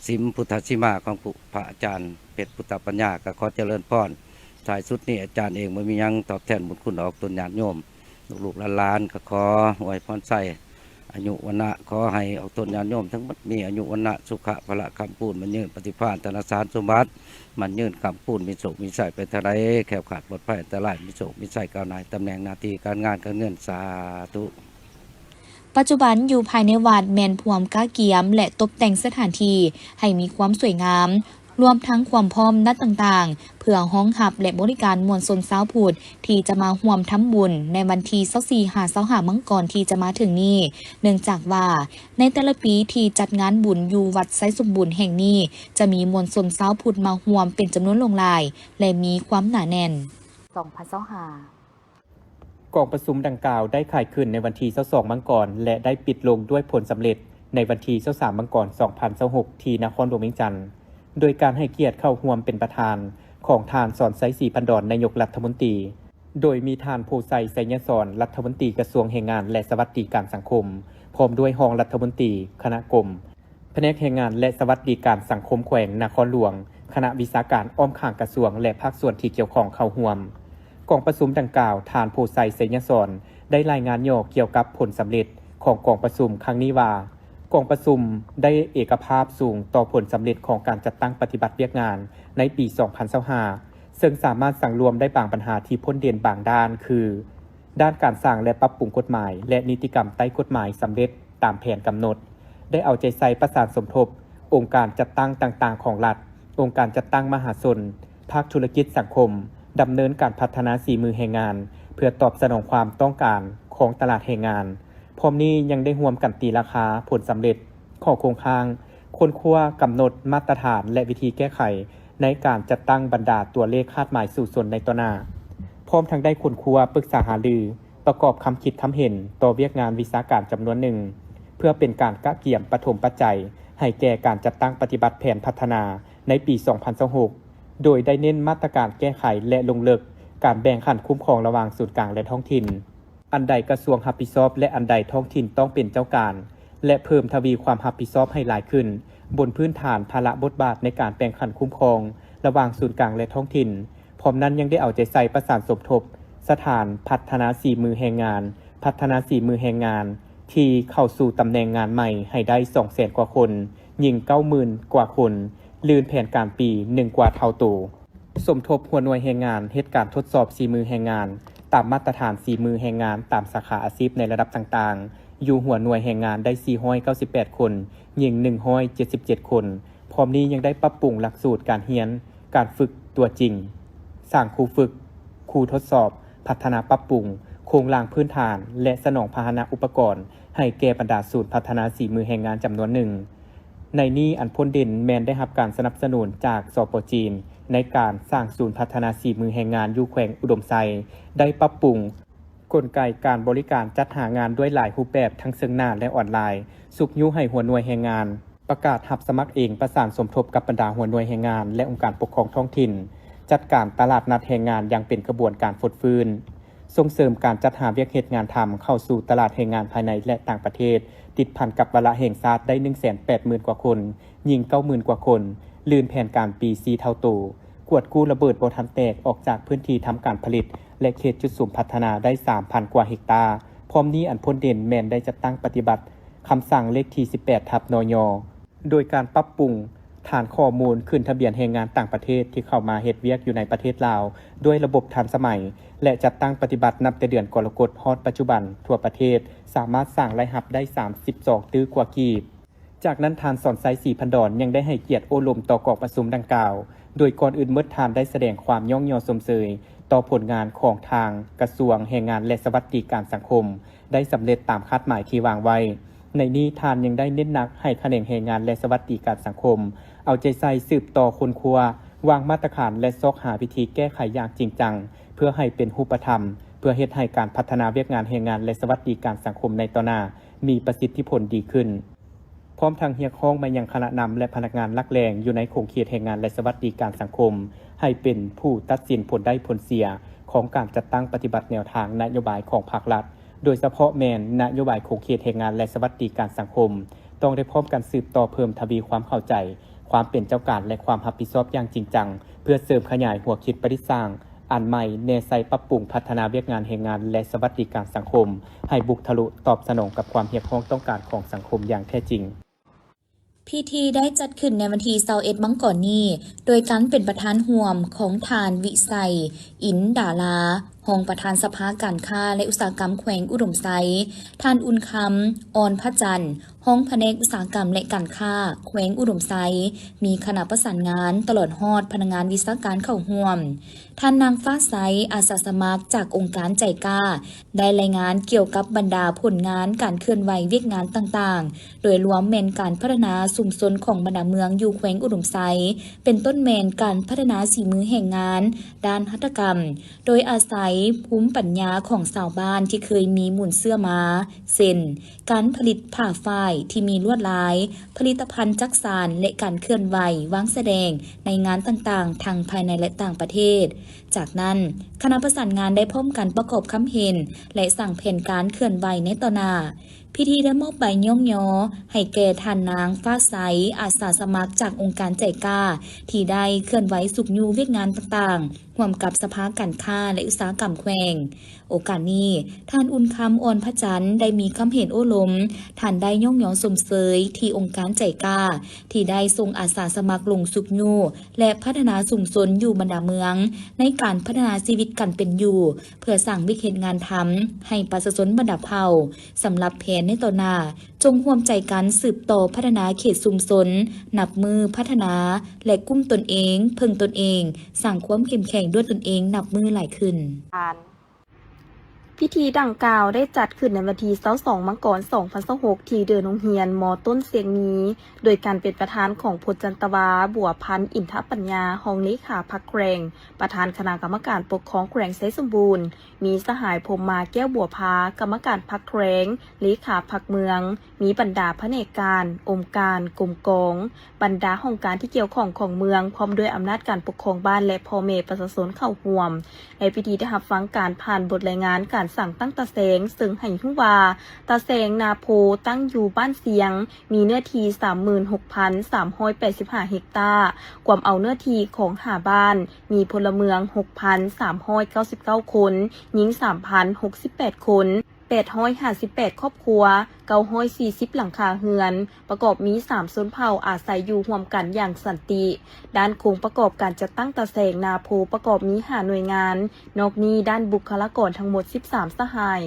ສິມພຸດທະສີມາຂອງຜູ້ ພະອາຈານເພັດພຸດທະປັນຍາ ກໍຂໍຈະເລີນພອນ. ທ້າຍສຸດນີ້ອາຈານເອງບໍ່ມີຫຍັງຕອບແທນບຸນຄຸນອອກຕົນຍາດໂຍມ ລູກໆຫຼານໆ ກໍຂໍອວຍພອນໄຊອາຍຸວັນນະ ຂໍໃຫ້ອອກຕົນຍາດໂຍມທັງໝົດມີອາຍຸວັນນະ ສຸຂະ ພະລະ ຄ້ຳຄູນ ໝັ້ນຍືນ ປະຕິພານ ທະນະສານສົມບັດ ໝັ້ນຍືນ ຄ້ຳຄູນ ມີໂຊກມີໄຊໄປທາງໃດ ແຄ້ວຄາດປອດໄພອັນຕະລາຍ ມີໂຊກມີໄຊ ກ້າວໜ້າຕຳແໜ່ງໜ້າທີ່ການງານການເງິນ ສາທຸ. ປັດຈຸບັນຢູ່ພາຍໃນວັດແມ່ນພວມກະກຽມ ແລະ ຕົບແຕ່ງສະຖານທີ່ໃຫ້ມີຄວາມສວຍງາມ, ລວມທັງຄວາມພ້ອມດ້ານຕ່າງໆ ເພື່ອຮອງຮັບ ແລະ ບໍລິການມວນຊົນຊາວພຸດທີ່ຈະມາຮ່ວມທຳບຸນໃນວັນທີຊາວສີ່ຫາຊາວຫ້າມັງກອນທີ່ຈະມາເຖິງນີ້, ເນື່ອງຈາກວ່າໃນແຕ່ລະປີທີ່ຈັດງານບຸນຢູ່ວັດໄຊສົມບູນແຫ່ງນີ້ ຈະມີມວນຊົນຊາວພຸດມາຮ່ວມເປັນຈຳນວນຫຼວງຫຼາຍ ແລະ ມີຄວາມໜາແໜ້ນ. ສອງພັນຊາວຫ້າ ກອງປະຊຸມດັ່ງກ່າວໄດ້ຂາຍຂຶ້ນໃນວັນທີຊາວສອງມັງກອນ ແລະ ໄດ້ປິດລົງດ້ວຍຜົນສຳເລັດໃນວັນທີຊາວສາມມັງກອນ ສອງພັນຊາວຫົກ ທີ່ນະຄອນຫຼວງວຽງຈັນ ໂດຍການໃຫ້ກຽດເຂົ້າຮ່ວມເປັນປະທານຂອງທ່ານ ສອນໄຊ ສີພັນດອນ ນາຍົກລັດຖະມົນຕີ, ໂດຍມີທ່ານ ໂພໄຊ ໄຊຍະສອນ ລັດຖະມົນຕີກະຊວງແຮງງານ ແລະ ສະຫວັດດີການສັງຄົມ, ພ້ອມດ້ວຍຮອງລັດຖະມົນຕີ, ຄະນະກົມ, ພະແນກແຮງງານ ແລະ ສະຫວັດດີການສັງຄົມແຂວງນະຄອນຫຼວງ, ຄະນະວິຊາການອ້ອມຂ້າງກະຊວງ ແລະ ພາກສ່ວນທີ່ກ່ຽວຂ້ອງເຂົ້າຮ່ວມ. ກອງປະຊຸມດັ່ງກ່າວ, ທ່ານ ໂພໄຊ ໄຊຍະສອນ ໄດ້ລາຍງານຫຍໍ້ກ່ຽວກັບຜົນສຳເລັດຂອງກອງປະຊຸມຄັ້ງນີ້ວ່າ, ກອງປະຊຸມໄດ້ເອກະພາບສູງຕໍ່ຜົນສຳເລັດຂອງການຈັດຕັ້ງປະຕິບັດວຽກງານໃນປີສອງພັນຊາວຫ້າ ເຊິ່ງສາມາດສັງລວມໄດ້ບາງບັນຫາທີ່ພົ້ນເດັ່ນບາງດ້ານ ຄື ດ້ານການສ້າງ ແລະ ປັບປຸງກົດໝາຍ ແລະ ນິຕິກຳໃຕ້ກົດໝາຍສຳເລັດຕາມແຜນກຳນົດ, ໄດ້ເອົາໃຈໃສ່ປະສານສົມທົບອົງການຈັດຕັ້ງຕ່າງໆຂອງລັດ, ອົງການຈັດຕັ້ງມະຫາຊົນ, ພາກທຸລະກິດສັງຄົມ, ດຳເນີນການພັດທະນາສີມືແຮງງານ ເພື່ອຕອບສະໜອງຄວາມຕ້ອງການຂອງຕະຫຼາດແຮງງານ. ພ້ອມນີ້ຍັງໄດ້ຮ່ວມກັນຕີລາຄາຜົນສຳເລັດ ຂໍ້ຄົງຄ້າງ, ຄົ້ນຄວ້າກຳນົດມາດຕະຖານ ແລະ ວິທີແກ້ໄຂໃນການຈັດຕັ້ງບັນດາຕົວເລກຄາດໝາຍສູ້ຊົນໃນຕໍ່ໜ້າ, ພ້ອມທັງໄດ້ຄົ້ນຄວ້າປຶກສາຫາລື, ປະກອບຄຳຄິດຄຳເຫັນຕໍ່ວຽກງານວິຊາການຈຳນວນໜຶ່ງ, ເພື່ອເປັນການກະກຽມປະຖົມປັດໄຈໃຫ້ແກ່ການຈັດຕັ້ງປະຕິບັດແຜນພັດທະນາໃນປີສອງພັນຊາວຫົກ ໂດຍໄດ້ເນັ້ນມາດຕະການແກ້ໄຂ ແລະ ລົງເລິກການແບ່ງຂັ້ນຄຸ້ມຄອງລະຫວ່າງສູນກາງ ແລະ ທ້ອງຖິ່ນ. ອັນໃດກະຊວງຮັບຜິດຊອບ ແລະ ອັນໃດທ້ອງຖິ່ນຕ້ອງເປັນເຈົ້າການ ແລະ ເພີ່ມທະວີຄວາມຮັບຜິດຊອບໃຫ້ຫຼາຍຂຶ້ນ ບົນພື້ນຖານພາລະບົດບາດໃນການແບ່ງຂັ້ນຄຸ້ມຄອງລະຫວ່າງສູນກາງ ແລະ ທ້ອງຖິ່ນ. ພ້ອມນັ້ນຍັງໄດ້ເອົາໃຈໃສ່ປະສານສົມທົບສະຖານພັດທະນາສີມືແຮງງານ, ພັດທະນາສີມືແຮງງານທີ່ເຂົ້າສູ່ຕຳແໜ່ງງານໃໝ່ໃຫ້ໄດ້ສອງແສນກວ່າຄົນ, ຍິງເກົ້າໝື່ນກວ່າຄົນ, ລື່ນແຜນການປີໜຶ່ງກວ່າເທົ່າໂຕ. ສົມທົບຫົວໜ່ວຍແຮງງານເຮັດການທົດສອບສີມືແຮງງານຕາມມາດຕະຖານສີມືແຮງງານຕາມສາຂາອາຊີບໃນລະດັບຕ່າງໆ ຢູ່ຫົວໜ່ວຍແຮງງານໄດ້ສີ່ຮ້ອຍເກົ້າສິບແປດຄົນ, ຍິງໜຶ່ງຮ້ອຍເຈັດສິບເຈັດຄົນ. ພ້ອມນີ້ຍັງໄດ້ປັບປຸງຫຼັກສູດການຮຽນ, ການຝຶກຕົວຈິງ, ສ້າງຄູຝຶກ, ຄູທົດສອບ, ພັດທະນາປັບປຸງໂຄງລ່າງພື້ນຖານ ແລະ ສະໜອງພາຫະນະອຸປະກອນໃຫ້ແກ່ບັນດາສູນພັດທະນາສີມືແຮງງານຈຳນວນໜຶ່ງ. ໃນນີ້ອັນພົ້ນເດັ່ນແມ່ນໄດ້ຮັບການສະໜັບສະໜູນຈາກ ສປ ຈີນ ໃນການສ້າງສູນພັດທະນາສີມືແຮງງານຢູ່ແຂວງອຸດົມໄຊ, ໄດ້ປັບປຸງກົນໄກການບໍລິການຈັດຫາງານດ້ວຍຫຼາຍຮູບແບບທັງເຊິ່ງໜ້າ ແລະ ອອນລາຍ, ຊຸກຍູ້ໃຫ້ຫົວໜ່ວຍແຮງງານປະກາດຮັບສະໝັກເອງ, ປະສານສົມທົບກັບບັນດາຫົວໜ່ວຍແຮງງານ ແລະ ອົງການປົກຄອງທ້ອງຖິ່ນ, ຈັດການຕະຫຼາດນັດແຮງງານຢ່າງເປັນຂະບວນການຟົດຟື້ນ. ສົ່ງເສີມການຈັດຫາວຽກເຮັດງານທຳເຂົ້າສູ່ຕະຫຼາດແຮງງານພາຍໃນ ແລະ ຕ່າງປະເທດ, ຕິດພັນກັບວາລະແຫ່ງຊາດໄດ້ໜຶ່ງແສນແປດໝື່ນກວ່າຄົນ, ຍິງເກົ້າໝື່ນກວ່າຄົນ, ລື່ນແຜນການປີສີ່ເທົ່າໂຕ, ກວດກູ້ລະເບີດບໍ່ທັນແຕກອອກຈາກພື້ນທີ່ທຳການຜະລິດ ແລະ ເຂດຈຸດສຸມພັດທະນາໄດ້ສາມພັນກວ່າເຮັກຕາ. ພ້ອມນີ້ອັນພົ້ນເດັ່ນແມ່ນໄດ້ຈັດຕັ້ງປະຕິບັດຄຳສັ່ງເລກທີສິບແປດ ທັບ ນຍ ໂດຍການປັບປຸງຖານຂໍ້ມູນຂຶ້ນທະບຽນແຮງງານຕ່າງປະເທດທີ່ເຂົ້າມາເຮັດວຽກຢູ່ໃນປະເທດລາວດ້ວຍລະບົບທັນສະໄໝ ແລະ ຈັດຕັ້ງປະຕິບັດນັບແຕ່ເດືອນກໍລະກົດຮອດປັດຈຸບັນ, ທົ່ວປະເທດສາມາດສ້າງລາຍຮັບໄດ້ສາມສິບສອງຕື້ກວ່າກີບ. ຈາກນັ້ນ ທ່ານ ສອນໄຊ ສີພັນດອນ ຍັງໄດ້ໃຫ້ກຽດໂອ້ລົມຕໍ່ກອງປະຊຸມດັ່ງກ່າວ, ໂດຍກ່ອນອື່ນໝົດທ່ານໄດ້ສະແດງຄວາມຍ້ອງຍໍຊົມເຊີຍ ຕໍ່ຜົນງານຂອງທາງກະຊວງແຮງງານ ແລະ ສະຫວັດດີການສັງຄົມ ໄດ້ສຳເລັດຕາມຄາດໝາຍທີ່ວາງໄວ້. ໃນນີ້ທ່ານຍັງໄດ້ເນັ້ນໜັກໃຫ້ຂະແໜງແຮງງານ ແລະ ສະຫວັດດີການສັງຄົມ ເອົາໃຈໃສ່ສືບຕໍ່ຄົ້ນຄວ້າ, ວາງມາດຕະການ ແລະ ຊອກຫາວິທີແກ້ໄຂຢ່າງຈິງຈັງ ເພື່ອໃຫ້ເປັນຮູບປະທຳ, ເພື່ອເຮັດໃຫ້ການພັດທະນາວຽກງານແຮງງານ ແລະ ສະຫວັດດີການສັງຄົມໃນຕໍ່ໜ້າ ມີປະສິດທິຜົນດີຂຶ້ນ. ພ້ອມທັງຮຽກຮ້ອງມາຍັງຄະນະນຳ ແລະ ພະນັກງານຫຼັກແຫຼ່ງຢູ່ໃນຂົງເຂດແຮງງານ ແລະ ສະຫວັດດີການສັງຄົມ ໃຫ້ເປັນຜູ້ຕັດສິນຜົນໄດ້ຜົນເສຍຂອງການຈັດຕັ້ງປະຕິບັດແນວທາງນະໂຍບາຍຂອງພາກລັດ, ໂດຍສະເພາະແມ່ນນະໂຍບາຍຂົງເຂດແຮງງານ ແລະ ສະຫວັດດີການສັງຄົມ, ຕ້ອງໄດ້ພ້ອມກັນສືບຕໍ່ເພີ່ມທະວີຄວາມເຂົ້າໃຈ, ຄວາມເປັນເຈົ້າການ ແລະ ຄວາມຮັບຜິດຊອບຢ່າງຈິງຈັງ, ເພື່ອເສີມຂະຫຍາຍຫົວຄິດປະດິດສ້າງ ອັນໃໝ່ແນໃສ່ປັບປຸງພັດທະນາວຽກງານແຮງງານ ແລະ ສະຫວັດດີການສັງຄົມ ໃຫ້ບຸກທະລຸຕອບສະໜອງກັບຄວາມຮຽກຮ້ອງຕ້ອງການຂອງສັງຄົມຢ່າງແທ້ຈິງ. ພິທີໄດ້ຈັດຂຶ້ນໃນວັນທີຊາວເອັດມັງກອນນີ້ ໂດຍການເປັນປະທານຮ່ວມຂອງທ່ານ ວິໄສ ອິນດາລາ ຮອງປະທານສະພາການຄ້າ ແລະ ອຸດສາຫະກຳແຂວງອຸດົມໄຊ, ທ່ານ ອຸ່ນຄຳ ອອນພະຈັນ ຮອງພະແນກອຸດສາຫະກຳ ແລະ ການຄ້າແຂວງອຸດົມໄຊ, ມີຄະນະປະສານງານ ຕະຫຼອດຮອດພະນັກງານວິຊາການເຂົ້າຮ່ວມ. ທ່ານນາງຟ້າໃສ ອາສາສະໝັກຈາກອົງການໃຈກ້າ ໄດ້ລາຍງານກ່ຽວກັບບັນດາຜົນງານການເຄື່ອນໄຫວວຽກງານຕ່າງໆ, ໂດຍລວມແມ່ນການພັດທະນາຊຸມຊົນຂອງບັນດາເມືອງຢູ່ແຂວງອຸດົມໄຊ, ເປັນຕົ້ນແມ່ນການພັດທະນາສີມືແຮງງານ, ດ້ານຫັດຖະກຳ, ໂດຍອາໄສພູມປັນຍາຂອງຊາວບ້ານທີ່ເຄີຍມີມູນເຊື້ອມາ, ເຊັ່ນ ການຜະລິດຜ້າຝ້າຍທີ່ມີລວດລາຍ, ຜະລິດຕະພັນຈັກສານ ແລະ ການເຄື່ອນໄຫວວາງສະແດງໃນງານຕ່າງໆ ທັງພາຍໃນ ແລະ ຕ່າງປະເທດ. ຈາກນັ້ນ, ຄະນະປະສານງານໄດ້ພ້ອມກັນປະກອບຄຳເຫັນ ແລະ ສ້າງແຜນການເຄື່ອນໄຫວໃນຕໍ່ໜ້າ. ພິທີໄດ້ມອບໃບຍ້ອງຍໍໃຫ້ແກ່ທ່ານນາງ ຟ້າໃສ ອາສາສະໝັກຈາກອົງການໃຈກ້າ ທີ່ໄດ້ເຄື່ອນໄຫວຊຸກຍູ້ວຽກງານຕ່າງໆ ຮ່ວມກັບສະພາການຄ້າ ແລະ ອຸດສາຫະກຳແຂວງ. ໂອກາດນີ້, ທ່ານ ອຸ່ນຄຳ ອອນພະຈັນ ໄດ້ມີຄຳເຫັນໂອ້ລົມ, ທ່ານໄດ້ຍ້ອງຍໍຊົມເຊີຍທີ່ອົງການໃຈກ້າ ທີ່ໄດ້ສົ່ງອາສາສະໝັກລົງຊຸກຍູ້ ແລະ ພັດທະນາຊຸມຊົນຢູ່ບັນດາເມືອງ ໃນການພັດທະນາຊີວິດການເປັນຢູ່ ເພື່ອສ້າງວຽກເຮັດງານທຳໃຫ້ປະຊາຊົນບັນດາເຜົ່າ. ສຳລັບແຜນໃນຕໍ່ໜ້າ, ຈົ່ງຮ່ວມໃຈກັນສືບຕໍ່ພັດທະນາເຂດຊຸມຊົນ, ນັບມື້ພັດທະນາ ແລະ ກຸ້ມຕົນເອງ, ເພິ່ງຕົນເອງ, ສ້າງຄວາມເຂັ້ມແຂງດ້ວຍຕົນເອງນັບມື້ຫຼາຍຂຶ້ນ. ພິທີດັ່ງກ່າວໄດ້ຈັດຂຶ້ນໃນວັນທີຊາວສອງ ມັງກອນ ສອງພັນຊາວຫົກ ທີ່ເດີ່ນໂຮງຮຽນ ມ ຕົ້ນຊຽງມີ ໂດຍການເປັນປະທານຂອງ ພົດຈັນຕະວາ ບົວພັນ ອິນທະປັນຍາ ຮອງເລຂາພັກແຂວງ, ປະທານຄະນະກຳມະການປົກຄອງແຂວງໄຊສົມບູນ, ມີສະຫາຍ ພົມມາ ແກ້ວບົວພາ ກຳມະການພັກແຂວງ, ເລຂາພັກເມືອງ, ມີບັນດາພະແນກການ, ອົງການ, ກົມກອງ, ບັນດາຫ້ອງການທີ່ກ່ຽວຂ້ອງຂອງເມືອງ ພ້ອມດ້ວຍອຳນາດການປົກຄອງບ້ານ ແລະ ພໍ່ແມ່ປະຊາຊົນເຂົ້າຮ່ວມ. ໃນພິທີໄດ້ຮັບຟັງການຜ່ານບົດລາຍງານການສ້າງຕັ້ງຕາແສງ, ເຊິ່ງໃຫ້ຮູ້ວ່າ ຕາແສງນາໂພຕັ້ງຢູ່ບ້ານຊຽງ, ມີເນື້ອທີ່ ສາມໝື່ນຫົກພັນສາມຮ້ອຍແປດສິບຫ້າເຮັກຕາ, ກວມເອົາເນື້ອທີ່ຂອງຫ້າບ້ານ, ມີພົນລະເມືອງ ຫົກພັນສາມຮ້ອຍເກົ້າສິບເກົ້າຄົນ, ຍິງ ສາມພັນຫົກສິບແປດຄົນ, ແປດຮ້ອຍຫ້າສິບແປດຄອບຄົວ, ເກົ້າຮ້ອຍສີ່ສິບຫຼັງຄາເຮືອນ, ປະກອບມີສາມຊົນເຜົ່າອາໄສຢູ່ຮ່ວມກັນຢ່າງສັນຕິ. ດ້ານໂຄງປະກອບການຈັດຕັ້ງຕາແສງນາໂພປະກອບມີຫ້າໜ່ວຍງານ, ນອກນີ້ດ້ານບຸກຄະລາກອນທັງໝົດສິບສາມສະຫາຍ.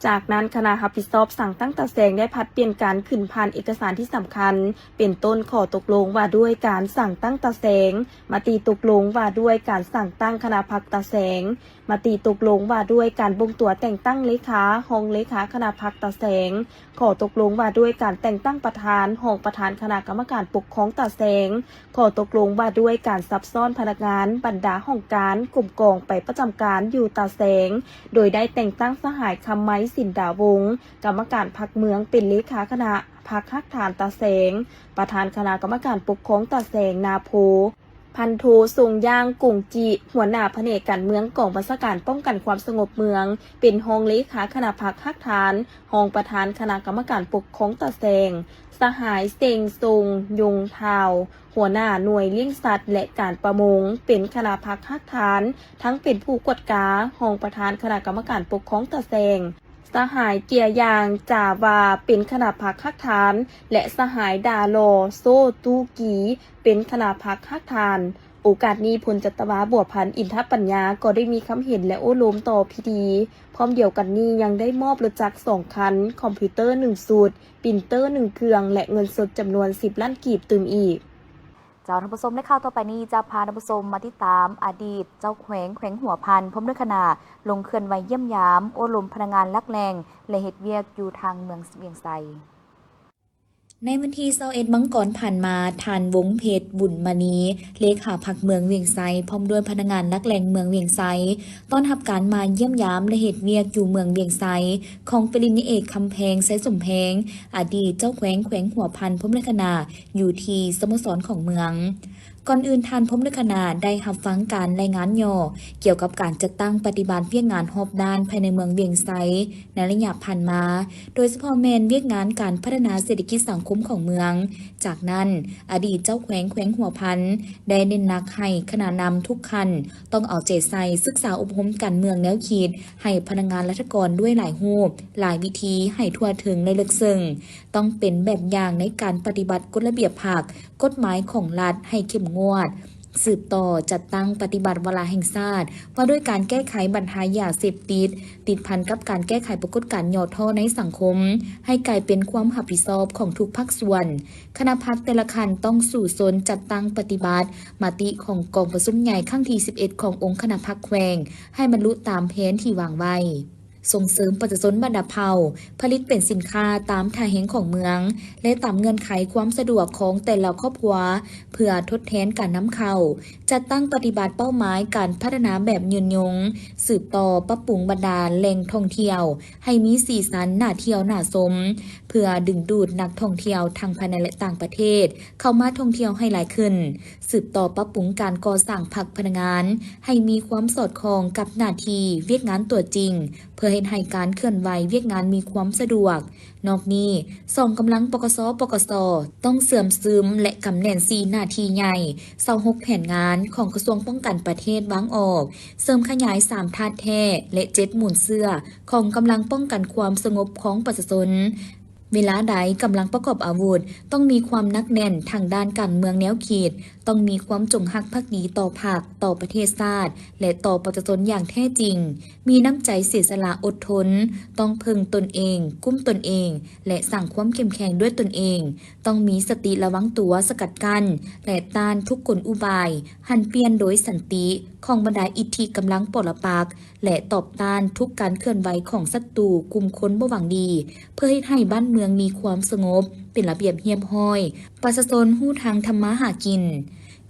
ຈາກນັ້ນຄະນະຮັບຜິດຊອບສ້າງຕັ້ງຕາແສງໄດ້ຜັດປ່ຽນກັນຂຶ້ນຜ່ານເອກະສານທີ່ສຳຄັນ ເປັນຕົ້ນຂໍ້ຕົກລົງວ່າດ້ວຍການສ້າງຕັ້ງຕາແສງ, ມະຕິຕົກລົງວ່າດ້ວຍການສ້າງຕັ້ງຄະນະພັກຕາແສງ, ມະຕິຕົກລົງວ່າດ້ວຍການບົ່ງຕົວແຕ່ງຕັ້ງເລຂາ, ຮອງເລຂາຄະນະພັກຕາແສງ, ຂໍ້ຕົກລົງວ່າດ້ວຍການແຕ່ງຕັ້ງປະທານ, ຮອງປະທານຄະນະກຳມະການປົກຄອງຕາແສງ, ຂໍ້ຕົກລົງວ່າດ້ວຍການສັບຊ້ອນພະນັກງານບັນດາຫ້ອງການ, ກົມກອງໄປປະຈຳການຢູ່ຕາແສງ, ໂດຍໄດ້ແຕ່ງຕັ້ງສະຫາຍ ຄຳໄມ ສິນດາວົງ ກຳມະການພັກເມືອງ ເປັນເລຂາຄະນະພັກຮາກຖານຕາແສງ, ປະທານຄະນະກຳມະການປົກຄອງຕາແສງນາໂພ. ພັນໂທ ຊົງຢ່າງ ກົງຈິ ຫົວໜ້າພະແນກການເມືອງກອງບັນຊາການປ້ອງກັນຄວາມສະຫງົບເມືອງ ເປັນຮອງເລຂາຄະນະພັກຮາກຖານ, ຮອງປະທານຄະນະກຳມະການປົກຄອງຕາແສງ, ສະຫາຍ ເຊັງ ຊົງ ຍົງທາວ ຫົວໜ້າໜ່ວຍລ້ຽງສັດ ແລະ ການປະມົງ ເປັນຄະນະພັກຮາກຖານ, ທັງເປັນຜູ້ກວດກາ, ຮອງປະທານຄະນະກຳມະການປົກຄອງຕາແສງ. ສະຫາຍ ເຈຍຢ່າງ ຈາວາ ເປັນຄະນະພັກຮາກຖານ ແລະ ສະຫາຍ ດາລໍ ໂຊ ຕູກີ ເປັນຄະນະພັກຮາກຖານ. ໂອກາດນີ້ ພົນຈັດຕະວາ ບົວພັນ ອິນທະປັນຍາ ກໍໄດ້ມີຄຳເຫັນ ແລະ ໂອ້ລົມຕໍ່ພິທີ. ພ້ອມດຽວກັນນີ້ ຍັງໄດ້ມອບລົດຈັກສອງຄັນ, ຄອມພິວເຕີໜຶ່ງຊຸດ, ປຣິນເຕີໜຶ່ງເຄື່ອງ ແລະ ເງິນສົດຈຳນວນສິບລ້ານກີບຕື່ມອີກ. ເຈົ້າ ທ່ານຜູ້ຊົມ ໃນຂ່າວຕໍ່ໄປນີ້ຈະພາທ່ານຜູ້ຊົມມາຕິດຕາມອະດີດເຈົ້າແຂວງແຂວງຫົວພັນ ພ້ອມດ້ວຍຄະນະ ລົງເຄື່ອນໄຫວຢ້ຽມຢາມ ໂອ້ລົມພະນັກງານຫຼັກແຫຼ່ງ ແລະ ເຮັດວຽກຢູ່ທາງເມືອງວຽງໄຊ. ໃນວັນທີຊາວເອັດ ມັງກອນຜ່ານມາ, ທ່ານ ວົງເພັດ ບຸນມະນີ ເລຂາພັກເມືອງວຽງໄຊ ພ້ອມດ້ວຍພະນັກງານຫຼັກແຫຼ່ງເມືອງວຽງໄຊ ຕ້ອນຮັບການມາຢ້ຽມຢາມ ແລະ ເຮັດວຽກຢູ່ເມືອງວຽງໄຊ ຂອງປະລິນຍາເອກ ຄຳແພງ ໄຊສົມແພງ ອະດີດເຈົ້າແຂວງແຂວງຫົວພັນ ພ້ອມດ້ວຍຄະນະ ຢູ່ທີ່ສະໂມສອນຂອງເມືອງ. ກ່ອນອື່ນ, ທ່ານ ພົມ ລັກຂະນະ ໄດ້ຮັບຟັງການລາຍງານຫຍໍ້ກ່ຽວກັບການຈັດຕັ້ງປະຕິບັດວຽກງານຮອບດ້ານພາຍໃນເມືອງວຽງໄຊໃນໄລຍະຜ່ານມາ, ໂດຍສະເພາະແມ່ນວຽກງານການພັດທະນາເສດຖະກິດສັງຄົມຂອງເມືອງ. ຈາກນັ້ນ, ອະດີດເຈົ້າແຂວງແຂວງຫົວພັນ ໄດ້ເນັ້ນໜັກໃຫ້ຄະນະນຳທຸກຂັ້ນຕ້ອງເອົາໃຈໃສ່ສຶກສາອົບຮົມການເມືອງແນວຄິດ ໃຫ້ພະນັກງານລັດຖະກອນດ້ວຍຫຼາຍຮູບ, ຫຼາຍວິທີ ໃຫ້ທົ່ວເຖິງ ແລະ ເລິກເຊິ່ງ. ຕ້ອງເປັນແບບຢ່າງໃນການປະຕິບັດກົດລະບຽບພັກ, ກົດໝາຍຂອງລັດໃຫ້ເຂັ້ມງວດ, ສືບຕໍ່ຈັດຕັ້ງປະຕິບັດວາລະແຫ່ງຊາດວ່າດ້ວຍການແກ້ໄຂບັນຫາຢາເສບຕິດ ຕິດພັນກັບການແກ້ໄຂປາກົດການຫຍໍ້ທໍ້ໃນສັງຄົມ ໃຫ້ກາຍເປັນຄວາມຮັບຜິດຊອບຂອງທຸກພາກສ່ວນ. ຄະນະພັກແຕ່ລະຂັ້ນຕ້ອງສູ້ຊົນຈັດຕັ້ງປະຕິບັດມະຕິຂອງກອງປະຊຸມໃຫຍ່ຄັ້ງທີສິບເອັດ ຂອງອົງຄະນະພັກແຂວງ ໃຫ້ບັນລຸຕາມແຜນທີ່ວາງໄວ້. ສົ່ງເສີມປະຊາຊົນບັນດາເຜົ່າ ຜະລິດເປັນສິນຄ້າຕາມທ່າແຮງຂອງເມືອງ ແລະ ຕາມເງື່ອນໄຂຄວາມສະດວກຂອງແຕ່ລະຄອບຄົວ ເພື່ອທົດແທນການນຳເຂົ້າ. ຈັດຕັ້ງປະຕິບັດເປົ້າໝາຍການພັດທະນາແບບຍືນຍົງ, ສືບຕໍ່ປັບປຸງບັນດາແຫຼ່ງທ່ອງທ່ຽວໃຫ້ມີສີສັນ ໜ້າທ່ຽວໜ້າຊົມ ເພື່ອດຶງດູດນັກທ່ອງທ່ຽວທັງພາຍໃນ ແລະ ຕ່າງປະເທດ ເຂົ້າມາທ່ອງທ່ຽວໃຫ້ຫຼາຍຂຶ້ນ. ສືບຕໍ່ປັບປຸງການກໍ່ສ້າງພັກພະນັກງານໃຫ້ມີຄວາມສອດຄ່ອງກັບໜ້າທີ່ວຽກງານຕົວຈິງ ເພື່ອເຮັດໃຫ້ການເຄື່ອນໄຫວວຽກງານມີຄວາມສະດວກ. ນອກນີ້, ສອງກຳລັງ ປກສ, ປກສ ຕ້ອງເຊື່ອມຊຶມ ແລະ ກຳແໜ້ນສີ່ໜ້າທີ່ໃຫຍ່, ຊາວຫົກແຜນງານຂອງກະຊວງປ້ອງກັນປະເທດວາງອອກ, ເສີມຂະຫຍາຍສາມທາດແທ້ ແລະ ເຈັດມູນເຊື້ອຂອງກຳລັງປ້ອງກັນຄວາມສະຫງົບຂອງປະຊາຊົນ. ເວລາໃດກຳລັງປະກອບອາວຸດ ຕ້ອງມີຄວາມໜັກແໜ້ນທາງດ້ານການເມືອງແນວຄິດ, ຕ້ອງມີຄວາມຈົງຮັກພັກດີຕໍ່ພັກ, ຕໍ່ປະເທດຊາດ ແລະ ຕໍ່ປະຊາຊົນຢ່າງແທ້ຈິງ, ມີນ້ຳໃຈເສຍສະຫຼະອົດທົນ, ຕ້ອງເພິ່ງຕົນເອງ, ກຸ້ມຕົນເອງ ແລະ ສ້າງຄວາມເຂັ້ມແຂງດ້ວຍຕົນເອງ, ຕ້ອງມີສະຕິລະວັງຕົວສະກັດກັ້ນ ແລະ ຕ້ານທຸກກົນອຸບາຍຫັນປ່ຽນໂດຍສັນຕິຂອງບັນດາອິດທິກຳລັງປໍລະປັກ ແລະ ຕອບຕ້ານທຸກການເຄື່ອນໄຫວຂອງສັດຕູກຸ່ມຄົນບໍ່ຫວັງດີ ເພື່ອເຮັດໃຫ້ບ້ານເມືອງມີຄວາມສະຫງົບ, ເປັນລະບຽບຮຽບຮ້ອຍ, ປະຊາຊົນຮູ້ທາງທຳມາຫາກິນ.